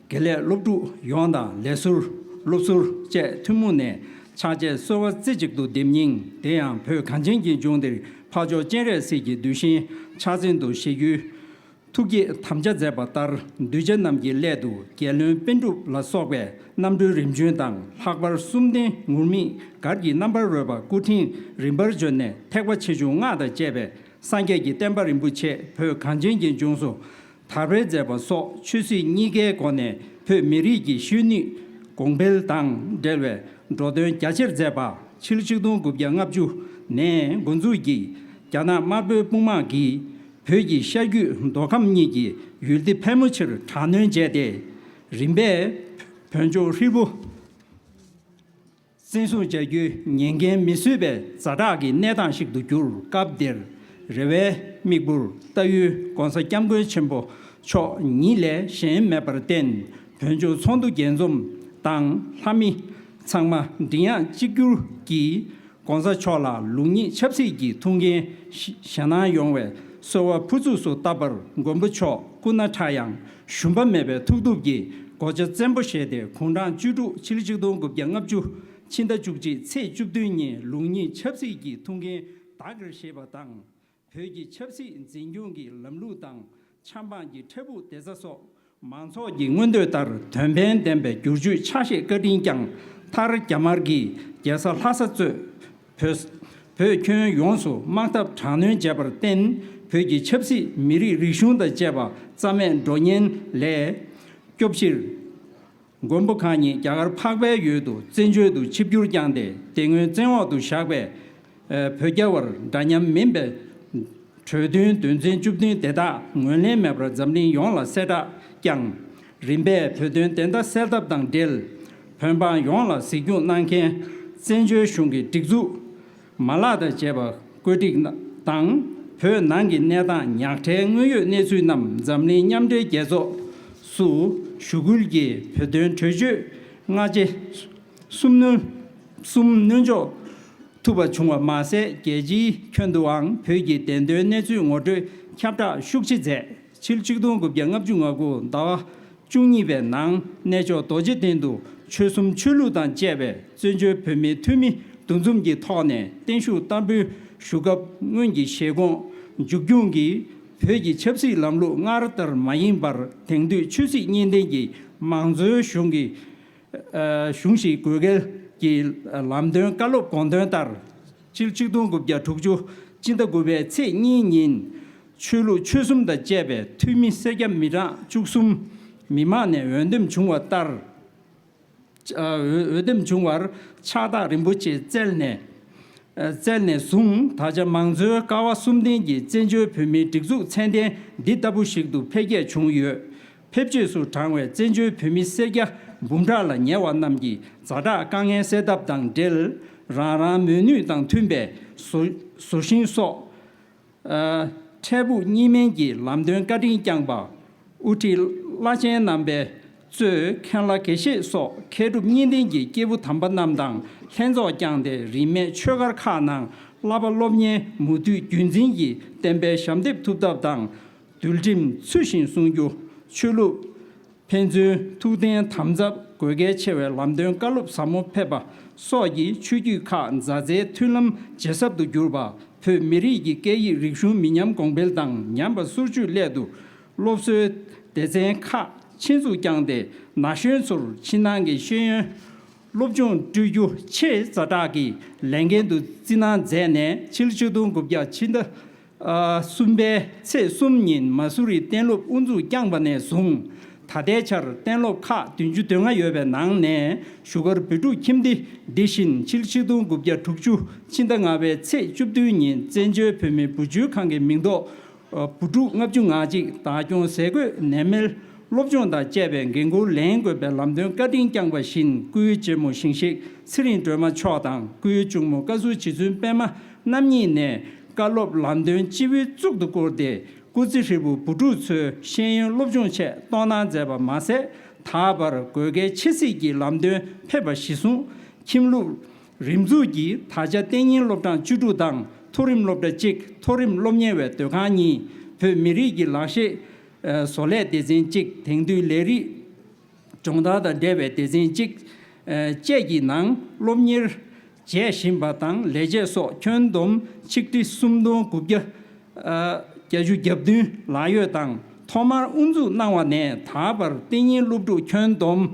དགེ་ལས་སློབ་ཕྲུག་ཡོངས་དང་ལས་ཟུར་སློབ་ཟུར་བཅས་ཐུན་མོང་ནས་ཕྱག་རྗེས་གསོལ་བ་རྩེ་གཅིག་ཏུ་འདེབས་སྙིང་། དེ་ཡང་བོད་གངས་ཅན་གྱི་ལྗོངས་འདིར་འཕགས་མཆོག་སྤྱན་རས་གཟིགས་ཀྱི་གདུལ་ཞིང་ཕྱག་མཚན་དུ་བཞེས་རྒྱུའི་ཐུགས་བསྐྱེད་དམ་བཅའ་མཛད་པ་ལྟར། གདུལ་བྱ་རྣམས་ཀྱི་སླད་དུ་རྒྱལ་བློན་པཎ་གྲུབ་ལ་སོགས་པའི་རྣམ་གྲོལ་རིམ་བྱོན་དང་། ལྷག་པར་གསུམ་ལྡན་ངུར་སྨྲིག་གར་གྱི་རྣམ་པར་རོལ་པ་སྐུ་ཕྲེང་རིམ་པར་བྱོན་ནས་ཐེག་པ་ཆེ་ཆུང་སྔགས་དང་བཅས་པའི་སངས་རྒྱས་ཀྱི་བསྟན་པ་རིན་པོ་ཆེ་བོད་གངས་ཅན་གྱི་ལྗོངས་སུ་དར་སྤེལ་མཛད་པ་སོགས། ཆོས་སྲིད་གཉིས་ཀའི་སྒོ་ནས་བོད་མི་རིགས་ཀྱི་གཞོན་ནུས་གོང་འཕེལ་དང་འབྲེལ་བའི་འགྲོ་དོན་རྒྱ་ཆེར་མཛད་པ། ཕྱི་ལོ་ཆིག་སྟོང་དགུ་བརྒྱ་ལྔ་བཅུ་ནས་འགོ་འཛུགས་ཀྱིས་རྒྱ་ནག་དམར་པོའི་དཔུང་དམག་གིས་བོད་ཀྱི་ཤར་རྒྱུད་མདོ་ཁམས་གཉིས་ཀྱི་ཡུལ་སྡེ་ཕལ་མོ་ཆེར་དྲག་གནོན་བྱས་ཏེ། རིམ་པས་བོད་ལྗོངས་ཧྲིལ་པོ་བཙན་བཟུང་བྱ་རྒྱུའི་ཉེན་འགན་མི་བཟོད་པའི་ཛ་དྲག་གི་གནས་སྟངས་ཤིག་ཏུ་གྱུར། སྐབས་དེར་རེ་བའི་མིག་འབུར་ལྟ་ཡུལ་༸གོང་ས་༸སྐྱབས་མགོན་ཆེན་པོ་མཆོག་ཉིད་ལས་གཞན་མེད་པར་བརྟེན། བོད་ལྗོངས་ཚོགས་འདུ་རྒྱས་འཛོམས་དང་ལྷ་མི་ཚང་མ་མགྲིན་དབྱངས་གཅིག་གྱུར་གྱིས་༸གོང་ས་མཆོག་ལ་ལུགས་གཉིས་ཆབ་སྲིད་ཀྱི་ཐུགས་འགན་བཞེས་གནང་ཡོང་བའི་གསོལ་བ་ཕུར་ཚུགས་སུ་བཏབ་པར། མགོན་པོ་མཆོག་སྐུ་ན་ཕྲ་ཡང་ཞུམ་པ་མེད་པའི་ཐུགས་སྟོབས་ཀྱིས་སྒོ་ལྕགས་བཙན་པོ་བཞེས་ཏེ། དགུང་གྲངས་བཅུ་དྲུག་ཕྱི་ལོ་ཆིག་སྟོང་དགུ་བརྒྱ་ལྔ་བཅུ་ཕྱི་ཟླ་བཅུ་གཅིག་ཚེས་བཅུ་བདུན་ཉིན་ལུགས་གཉིས་ཆབ་སྲིད་ཀྱི་ཐུགས་འགན་བདག་གིར་བཞེས་པ་དང་། བོད་ཀྱི་ཆབ་སྲིད་འཛིན་སྐྱོང་གི་ལམ་ལུགས་དང་། ཆབ་འབངས་ཀྱི་འཕྲལ་ཕུགས་བདེ་རྩ་སོགས་མང་ཚོགས་ཀྱི་མངོན་འདོད་ལྟར་དོན་ཕན་ལྡན་པའི་བསྒྱུར་བཅོས་ཆ་ཤས་བཀའ་དྲིན་བསྐྱངས་མཐར། རྒྱ་དམར་གྱིས་རྒྱལ་ས་ལྷ་ས་གཙོས་བོད་བོད་ཁྱོན་ཡོངས་སུ་དམག་འཐབ་དྲག་གནོན་བྱས་པར་བརྟེན། བོད་ཀྱི་ཆབ་སྲིད་མི་རིགས་རིག་གཞུང་དང་བཅས་པ་རྩ་མེད་འགྲོ་ཉེན་ལས་སྐྱོབ་ཕྱིར། མགོན་པོ་གང་ཉིད་རྒྱ་གར་འཕགས་པའི་ཡུལ་དུ་བཙན་བྱོལ་དུ་ཆིབས་བསྒྱུར་བསྐྱངས་ཏེ། དེ་སྔོན་བཙན་འོག་ཏུ་བཞག་པའི་བོད་རྒྱ་བར་འདྲ་མཉམ་མིན་པའི་གྲོས་མཐུན་དོན་ཚན་བཅུ་བདུན་དེ་དག་ངོས་ལེན་མེད་པར་འཛམ་གླིང་ཡོངས་ལ་གསལ་བསྒྲགས་བསྐྱངས། རིམ་པས་བོད་དོན་བདེན་མཐའ་གསལ་ཐབས་དང་འབྲེལ། བོད་འབངས་ཡོངས་ལ་གཟིགས་སྐྱོང་གནང་མཁན་བཙན་བྱོལ་གཞུང་གི་སྒྲིག་འཛུགས་མ་ལག་དང་བཅས་པ་བཀོད་སྒྲིག་དང་། བོད་ནང་གི་གནས་སྟངས་ཉག་ཕྲའི་དངོས་ཡོད་གནས་ཚུལ་རྣམས་འཛམ་གླིང་མཉམ་འབྲེལ་རྒྱལ་ཚོགས་སུ་ཞུ་སྐུལ་གྱིས། བོད་དོན་གྲོས་ཆོད་སྔ་རྗེས་གསུམ་སྣོན་གསུམ་སྣོན་འཇོག་ཐུབ་པ་བྱུང་བ་མ་ཟད། རྒྱལ་སྤྱིའི་ཁྱོན་དུའང་བོད་ཀྱི་བདེན་དོན་གནས་ཚུལ་ངོ་སྤྲོད་ཁྱབ་བསྒྲགས་ཤུགས་ཆེ་མཛད། ཕྱི་ལོ་ཆིག་སྟོང་དགུ་བརྒྱ་ལྔ་བཅུ་ང་དགུ་ཟླ་བ་བཅུ་གཉིས་པའི་ནང་གནས་མཆོག་རྡོ་རྗེ་གདན་དུ་ཆོལ་གསུམ་ཆོས་ལུགས་དང་བཅས་པའི་བཙན་བྱོལ་བོད་མིའི་འཐུས་མི་འདུ་འཛོམས་ཀྱི་ཐོག་ནས་བརྟན་བཞུགས་བསྟར་འབུལ་ཞུ་སྐབས། སྔོན་གྱི་བཞེད་དགོངས་མཇུག་སྐྱོང་གིས། བོད་ཀྱི་ཆབ་སྲིད་ལམ་ལུགས་སྔར་ལྟར་མ་ཡིན་པར་དེང་དུས་ཆོས་སྲིད་གཉིས་ལྡན་གྱི་མང་གཙོའི་གཞུང་གི་ཨ་གཞུང་ཞིག་དགོས་གལ་གྱི་ལམ་སྟོན་བཀའ་སློབ་དགོངས་དོན་ལྟར། ཕྱི་ལོ་ཆིག་སྟོང་དགུ་བརྒྱ་དྲུག་ཅུ་སྤྱི་ཟླ་དགུ་པའི་ཚེས་གཉིས་ཉིན། ཆོས་ལུགས་ཆོལ་གསུམ་དང་བཅས་པའི་འཐུས་མི་སེར་སྐྱ་མི་གྲངས་བཅུ་གསུམ་མི་མང་ནས་འོས་འདེམས་བྱུང་བ་ལྟར། ཨ་འོས་འོས་འདེམས་བྱུང་བར་ཕྱག་རྟགས་རིན་པོ་ཆེ་བསྩལ་ནས། ཨ་བསྩལ་ནས་བཟུང་ད་ཆ་མང་གཙོའི་ཀ་བ་གསུམ་ལྡན་གྱི་བཙན་བྱོལ་བོད་མིའི་སྒྲིག་འཛུགས་ཚད་ལྡན་འདི་ལྟ་བུ་ཞིག་ཏུ་འཕེལ་རྒྱས་བྱུང་ཡོད། ཕེབས་བྱེད་སུ་བགྲང་བའི་བཙན་བྱོལ་བོད་མི་སེར་སྐྱ་འབུམ་ཕྲག་ལ་ཉེ་བ་རྣམས་ཀྱི་ཛ་དྲག་དཀའ་ངལ་སེལ་ཐབས་དང་འབྲེལ། རང་རང་མོས་ནུས་དང་མཐུན་པའི་བཟོ་བཟོ་ཞིང་སོགས། ཨ་འཕྲལ་ཕུགས་གཉིས་སྨན་གྱི་ལམ་སྟོན་བཀའ་དྲིན་བསྐྱངས་པ། དབུ་ཁྲིད་བླ་ཆེན་རྣམ་པས་གཙོས་མཁན་བླ་དགེ་བཤེས་སོགས་མཁས་གྲུབ་གཉིས་ལྡན་གྱི་སྐྱེས་བུ་དམ་པ་རྣམས་དང་ལྷན་ཚོགས་བསྐྱངས་ཏེ། རིས་མེད་ཆོས་སྒར་ཁག་ནང་བསླབ་པ་སློབ་གཉེར་མུ་མཐུད་རྒྱུན་འཛིན་གྱིས་བསྟན་པའི་ཞབས་འདེགས་ཐུབ་ཐབས་དང་། འདུལ་ཁྲིམས་ཚུལ་བཞིན་སྲུང་རྒྱུ། ཆོས་ལུགས་ཕན་ཚུན་ཐུགས་གཏན་དམ་ཟབ་དགོས་གལ་ཆེ་བའི་ལམ་སྟོན་བཀའ་སློབ་ཟབ་མོ་ཕེབས་པ་སོགས་ཀྱིས་ཆོས་བརྒྱུད་ཁག་མཛའ་བརྩེའི་མཐུན་ལམ་ཇེ་ཟབ་ཏུ་གྱུར་པ། བོད་མི་རིགས་ཀྱི་སྐད་ཡིག་རིག་གཞུང་མི་ཉམས་གོང་འཕེལ་དང་ཉམས་པ་སོར་ཆུད་སླད་དུ། སློབ་གསོའི་སྡེ་ཚན་ཁག་ཆེད་འཛུགས་བསྐྱངས་ཏེ། ན་གཞོན་ཚོར་ཕྱི་ནང་གི་ཤེས་ཡོན་སློབ་སྦྱོང་སྤྲོད་རྒྱུ་ཆེས་ཛ་དྲག་གི་ལས་འགན་དུ་བརྩི་གནང་མཛད་ནས། ཕྱི་ལོ་ཆིག་སྟོང་དགུ་བརྒྱ་ཕྱི་ཟླ་ཨ་གསུམ་པའི་ཚེས་གསུམ་ཉིན་མ་སུ་རིའི་གཏན་སློབ་དབུ་འཛུགས་བསྐྱངས་པ་ནས་བཟུང་། ད་ལྟའི་ཆར་གཏན་སློབ་ཁག་བདུན་ཅུ་དོན་ལྔ་ཡོད་པའི་ནང་ནས། བཞུགས་སྒར་བོད་ཕྲུག་ཁྱིམ་སྡེ་འདི་བཞིན་ཕྱི་ལོ་ཆིག་སྟོང་དགུ་བརྒྱ་དྲུག་ཅུ་ཕྱི་ཟླ་ལྔ་པའི་ཚེས་བཅུ་བདུན་ཉིན་བཙན་བྱོལ་བོད་མིའི་བུ་བཅོལ་ཁང་གི་མིང་ཐོག་ཨ་བུ་ཕྲུག་ལྔ་བཅུ་ང་གཅིག་བདག་སྐྱོང་ཟས་གོས་ནད་མེད་སློབ་སྦྱོང་དང་བཅས་པའི་འགན་འཁུར་ལེན་དགོས་པའི་ལམ་སྟོན་བཀའ་དྲིན་བསྐྱངས་པ་བཞིན། སྐུའི་གཅེན་མོ་ཞིང་གཤེགས་ཚེ་རིང་སྒྲོལ་མ་མཆོག་དང་། སྐུའི་གཅུང་མོ་བཀའ་ཟུར་རྗེ་བཙུན་པད་མ་རྣམ་གཉིས་ནས་བཀའ་སློབ་ལམ་སྟོན་སྤྱི་བོའི་གཙུག་ཏུ་བཀུར་ཏེ། སྐུ་ཚེ་ཧྲིལ་པོ་བུ་ཕྲུག་ཚོའི་ཤེས་ཡོན་སློབ་སྦྱོང་ཆེད་གཏོང་གནང་མཛད་པ་མ་ཟད། ད་བར་དགོས་གལ་ཆེ་སྲིད་ཀྱི་ལམ་སྟོན་ཕེབས་པ་གཞིར་བཟུང་། ཁྱིམ་ལུགས་རིམ་འཛུགས་ཀྱིས་ད་ཆ་གཏན་ཉིན་སློབ་གྲྭ་བཅུ་དྲུག་དང་། མཐོ་རིམ་སློབ་གྲྭ་གཅིག་མཐོ་རིམ་སློབ་གཉེར་བའི་སྡོད་ཁང་གཉིས། བོད་མི་རིགས་ཀྱི་ལག་ཤེས་ཨ་བཟོ་ལས་སྡེ་ཚན་གཅིག་དེང་དུས་ལས་རིགས་སྦྱོང་བརྡར་དང་འབྲེལ་བའི་སྡེ་ཚན་གཅིག་ཨ་བཅས་ཀྱི་ནང་སློབ་གཉེར་བྱེད་བཞིན་པ་དང་། ལས་བྱེད་སོགས་ཁྱོན་བསྡོམས་ཆིག་ཁྲི་སུམ་སྟོང་དགུ་བརྒྱ་ཨ་བརྒྱད་ཅུ་གྱ་བདུན་ལག་ཡོད་དང་། ཐོག་མར་དབུ་འཛུགས་གནང་བ་ནས་ད་བར་གཏན་ཉིན་སློབ་ཕྲུག་ཁྱོན་བསྡོམས་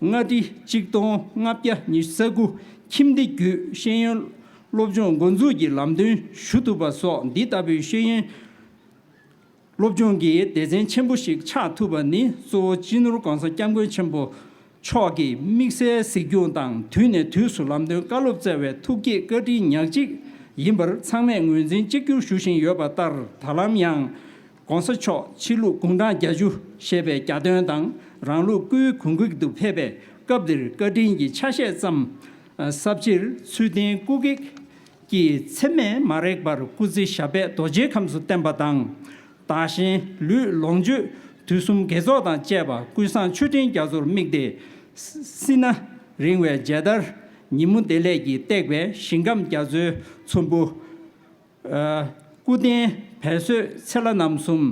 ལྔ་ཁྲི་གཅིག་སྟོང་ལྔ་བརྒྱ་ཉི་ཤུ་རྩ་དགུ། ཁྱིམ་སྡེ་བརྒྱུད་ཤེས་ཡོན་སློབ་སྦྱོང་འགོ་འཛུགས་ཀྱི་ལམ་སྟོན་ཞུ་ཐུབ་པ་སོགས། འདི་ལྟ་བུའི་ཤེས་ཡོན་སློབ་སྦྱོང་གི་སྡེ་ཚན་ཆེན་པོ་ཞིག་ཆགས་ཐུབ་པ་ནི། གཙོ་བོ་སྤྱི་ནོར་༸གོང་ས་༸སྐྱབས་མགོན་ཆེན་པོ་མཆོག་གིས་དམིགས་བསལ་གཟིགས་སྐྱོང་དང་། དུས་ནས་དུས་སུ་ལམ་སྟོན་བཀའ་སློབ་སྩལ་བའི་ཐུགས་བསྐྱེད་བཀའ་དྲིན་ཉག་གཅིག་ཡིན་པར་ཚང་མས་ངོས་འཛིན་གཅིག་གྱུར་ཞུ་བཞིན་ཡོད་པ་ལྟར། ད་ལམ་ཡང་༸གོང་ས་མཆོག་ཕྱི་ལུགས་དགུང་གྲངས་བརྒྱད་ཅུ་བཞེས་པའི་གྱ་སྟོན་དང་། རང་ལུགས་སྐུའི་གུར་འགྱིག་ཏུ་ཕེབས་པའི་སྐབས་འདིར། བཀའ་དྲིན་གྱི་ཆ་ཤས་ཙམ་ཟབ་ཕྱིར། ཚུལ་ལྡན་སྐུ་སྒེག་གིས་ཚེ་སྨད་མ་རེག་པར་སྐུ་ཚེ་ཞབས་པད་རྡོ་རྗེའི་ཁམས་སུ་བརྟན་པ་དང་། བདག་གཞན་ལུས་ལོངས་སྤྱོད་དུས་གསུམ་དགེ་ཚོགས་དང་བཅས་པ་ཀུན་བཟང་མཆོད་སྤྲིན་རྒྱ་མཚོར་དམིགས་ཏེ། སྲིད་ན་རིང་བའི་མཇལ་དར་ཉིན་མོ་བདེ་ལེགས་ཀྱིས་བཏེགས་པའི་ཞིང་ཁམས་རྒྱ་མཚོའི་ཚོམ་བུ། ཨ་སྐུ་རྟེན་བལ་གསོད་ཚེ་ལྷ་རྣམ་གསུམ།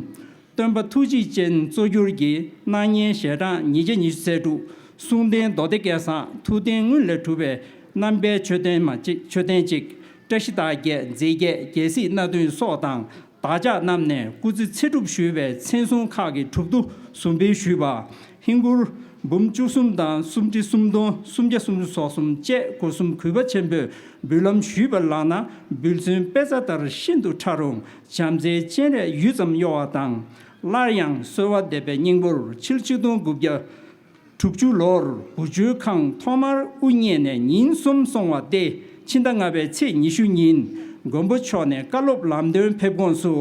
སྟོན་པ་ཐུགས་རྗེ་ཅན་གཙོ་གྱུར་གྱི་སྣང་བརྙན་ཞལ་གྲངས་ཉིས་བརྒྱ་ཉི་ཤུ་རྩ་དྲུག་གསུང་རྟེན་མདོ་སྡེ་སྐལ་བཟང་། ཐུགས་རྟེན་དངུལ་ལས་གྲུབ་པའི་རྣམ་པའི་མཆོད་རྟེན་མ་གཅིག་མཆོད་རྟེན་གཅིག་བཀྲ་ཤིས་རྟགས་བརྒྱད་མཛེས་བརྒྱད་རྒྱལ་སྲིད་སྣ་བདུན་སོགས་དང་། བདག་ཅག་རྣམས་ནས་སྐུ་ཚེ་ཚེ་སྒྲུབ་ཞུས་པའི་མཚན་སྲུང་ཁག་གི་གྲུབ་ཐོབ་ཟུར་འབུལ་ཞུས་པ། ཧིན་སྒོར་འབུམ་བཅུ་གསུམ་དང་། སུམ་ཁྲི་སུམ་སྟོང་། སུམ་བརྒྱ་སུམ་ཅུ་སོ་གསུམ་བཅས་སྒོ་གསུམ་གུས་པ་ཆེན་པོས་འབུལ་ལམ་ཞུས་པ་ལགས་ན། འབུལ་ཚུལ་དཔེ་ཆ་ལྟར་ཤིན་ཏུ་ཕྲ་རུང་། བྱམས་བརྩེའི་སྤྱན་རས་ཡུད་ཙམ་གཡོ་བ་དང་། སླར་ཡང་གསོལ་བ་འདེབས་པའི་སྙིང་པོར། ཕྱི་ལོ་ཆིག་སྟོང་དགུ་བརྒྱ་ དྲུག་ཅུ་ལོར་བུ་བཅོལ་ཁང་ཐོག་མར་དབུ་བརྙེས་ནས་ཉིན་གསུམ་སོང་བ་སྟེ། ཕྱི་ཟླ་ལྔ་པའི་ཚེས་ཉི་ཤུ་ཉིན་མགོན་པོ་མཆོག་ནས་བཀའ་སློབ་ལམ་སྟོན་ཕེབས་དགོངས་སུ།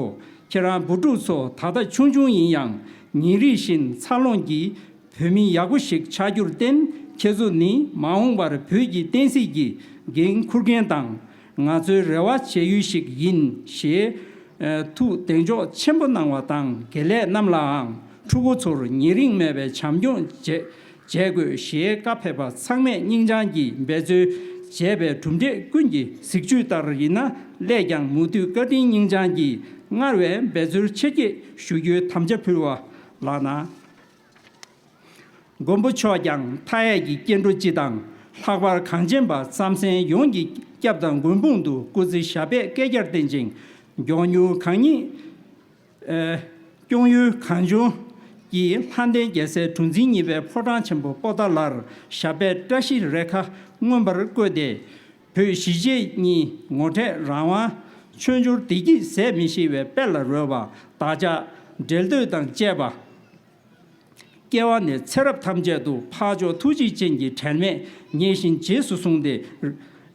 ཁྱེད་རང་བུ་ཕྲུག་ཚོ་ད་ལྟ་ཆུང་ཆུང་ཡིན་ཡང་། ཉིན་རེ་བཞིན་འཚར་ལོངས་ཀྱི་བོད་མི་ཡག་པོ་ཞིག་ཆགས་རྒྱུར་བརྟེན། ཁྱེད་ཚོ་ནི་མ་འོངས་པར་བོད་ཀྱི་བསྟན་སྲིད་ཀྱི་འགན་འཁུར་མཁན་དང་། ང་ཚོའི་རེ་བ་བྱེད་ཡུལ་ཞིག་ཡིན་ཞེས། ཐུགས་གདེང་འཇོག་ཆེན་པོ་གནང་བ་དང་། དགེ་ལས་རྣམས་ལའང་ཕྲུ་གུ་ཚོར་ཉེ་རིང་མེད་པའི་བྱམས་སྐྱོང་བྱེད་བྱེད་དགོས་ཞེས་བཀའ་ཕེབས་པ་ཚང་མས་སྙིང་བཅངས་ཀྱིས་འབད་རྩོལ་བྱས་པའི་གྲུབ་འབྲས་ཀུན་གྱི་གཟིགས་ཚུལ་ལྟར་ཡིན་ན། སླད་ཀྱང་མུ་མཐུད་བཀའ་དྲིན་སྙིང་བཅངས་ཀྱིས་སྔར་བས་འབད་རྩོལ་ཆེ་བསྐྱེད་ཞུ་རྒྱུའི་དམ་བཅའ་ཕུལ་བ་ལགས་ན། མགོན་པོ་མཆོག་ཀྱང་མཐའ་ཡས་ཀྱི་སྐྱེ་འགྲོ་སྤྱི་དང་། ལྷག་པར་གངས་ཅན་པ་རྩམ་ཟན་ཡོངས་ཀྱི་སྐྱབས་དང་མགོན་དཔུང་དུ་སྐུ་ཚེ་ཞབས་པད་བསྐལ་བརྒྱར་བརྟན་ཅིང་། མགྱོགས་མྱུར་གང་ཉིད་ཨེ། སྐྱོང་ཡུལ་གངས་ལྗོངས་ཀྱི་ལྷ་ལྡན་རྒྱལ་སྲས་གྲུ་འཛིན་གཉིས་པའི་ཕོ་བྲང་ཆེན་པོ་པོ་ཏཱ་ལར་ཞབས་པད་བཀྲ་ཤིས་རེ་ཁཱ་མངོན་པར་བཀོད་དེ། བོད་གཞིས་བྱེས་གཉིས་ངོ་འཕྲད་རང་དབང་། ཆོས་འབྱོར་བདེ་སྐྱིད་ཟད་མི་ཤེས་པའི་དཔལ་ལ་རོལ་བ། བདག་ཅག་འབྲེལ་འདོད་དང་བཅས་པ། སྐྱེ་བ་ནས་ཚེ་རབས་ཐམས་ཅད་དུ་འཕགས་མཆོག་ཐུགས་རྗེ་ཅན་གྱི་དྲན་མེད་ཉེར་ཞིང་རྗེས་སུ་བཟུང་སྟེ།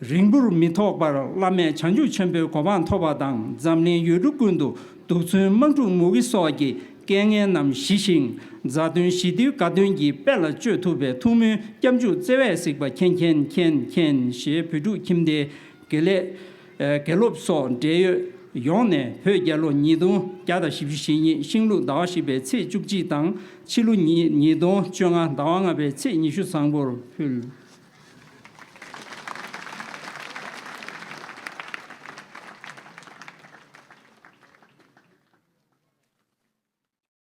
རིང་པོར་མི་ཐོགས་པར་བླ་མེད་བྱང་ཆུབ་ཆེན་པོའི་གོ་འཕང་ཐོབ་པ་དང་། འཛམ་གླིང་ཡུལ་གྲུ་ཀུན་ཏུ་གདུགས་ཚོན་དམག་འཁྲུག་མུ་གེ་སོགས་ཀྱི་རྐྱེན་ངན་རྣམས་ཞི་ཞིང་། མཛའ་དོན་ཞི་བདེའི་དགའ་སྟོན་གྱི་དཔལ་ལ་སྤྱོད་ཐུབ་པའི་ཐུགས་སྨོན་སྐྱབས་འཇུག་བརྩེ་བས་གཟིགས་པ་མཁྱེན་མཁྱེན་མཁྱེན་མཁྱེན་ཞེས་བོད་ཕྲུག་ཁྱིམ་སྡེའི་དགེ་ལས། དགེ་སློབ་སོགས་འབྲེལ་ཡོད་ཡོངས་ནས་བོད་རྒྱལ་ལོ་ཉིས་སྟོང་བརྒྱ་དང་བཞི་བཅུ་ཞེ་གཉིས། ཤིང་ལུག་ཟླ་བ་བཞི་པའི་ཚེས་བཅུ་གཅིག་དང་། ཕྱི་ལོ་ཉིས་ཉིས་སྟོང་བཅོ་ལྔ་ཟླ་བ་ལྔ་པའི་ཚེས་ཉི་ཤུ་བཟང་པོར་ཕུལ།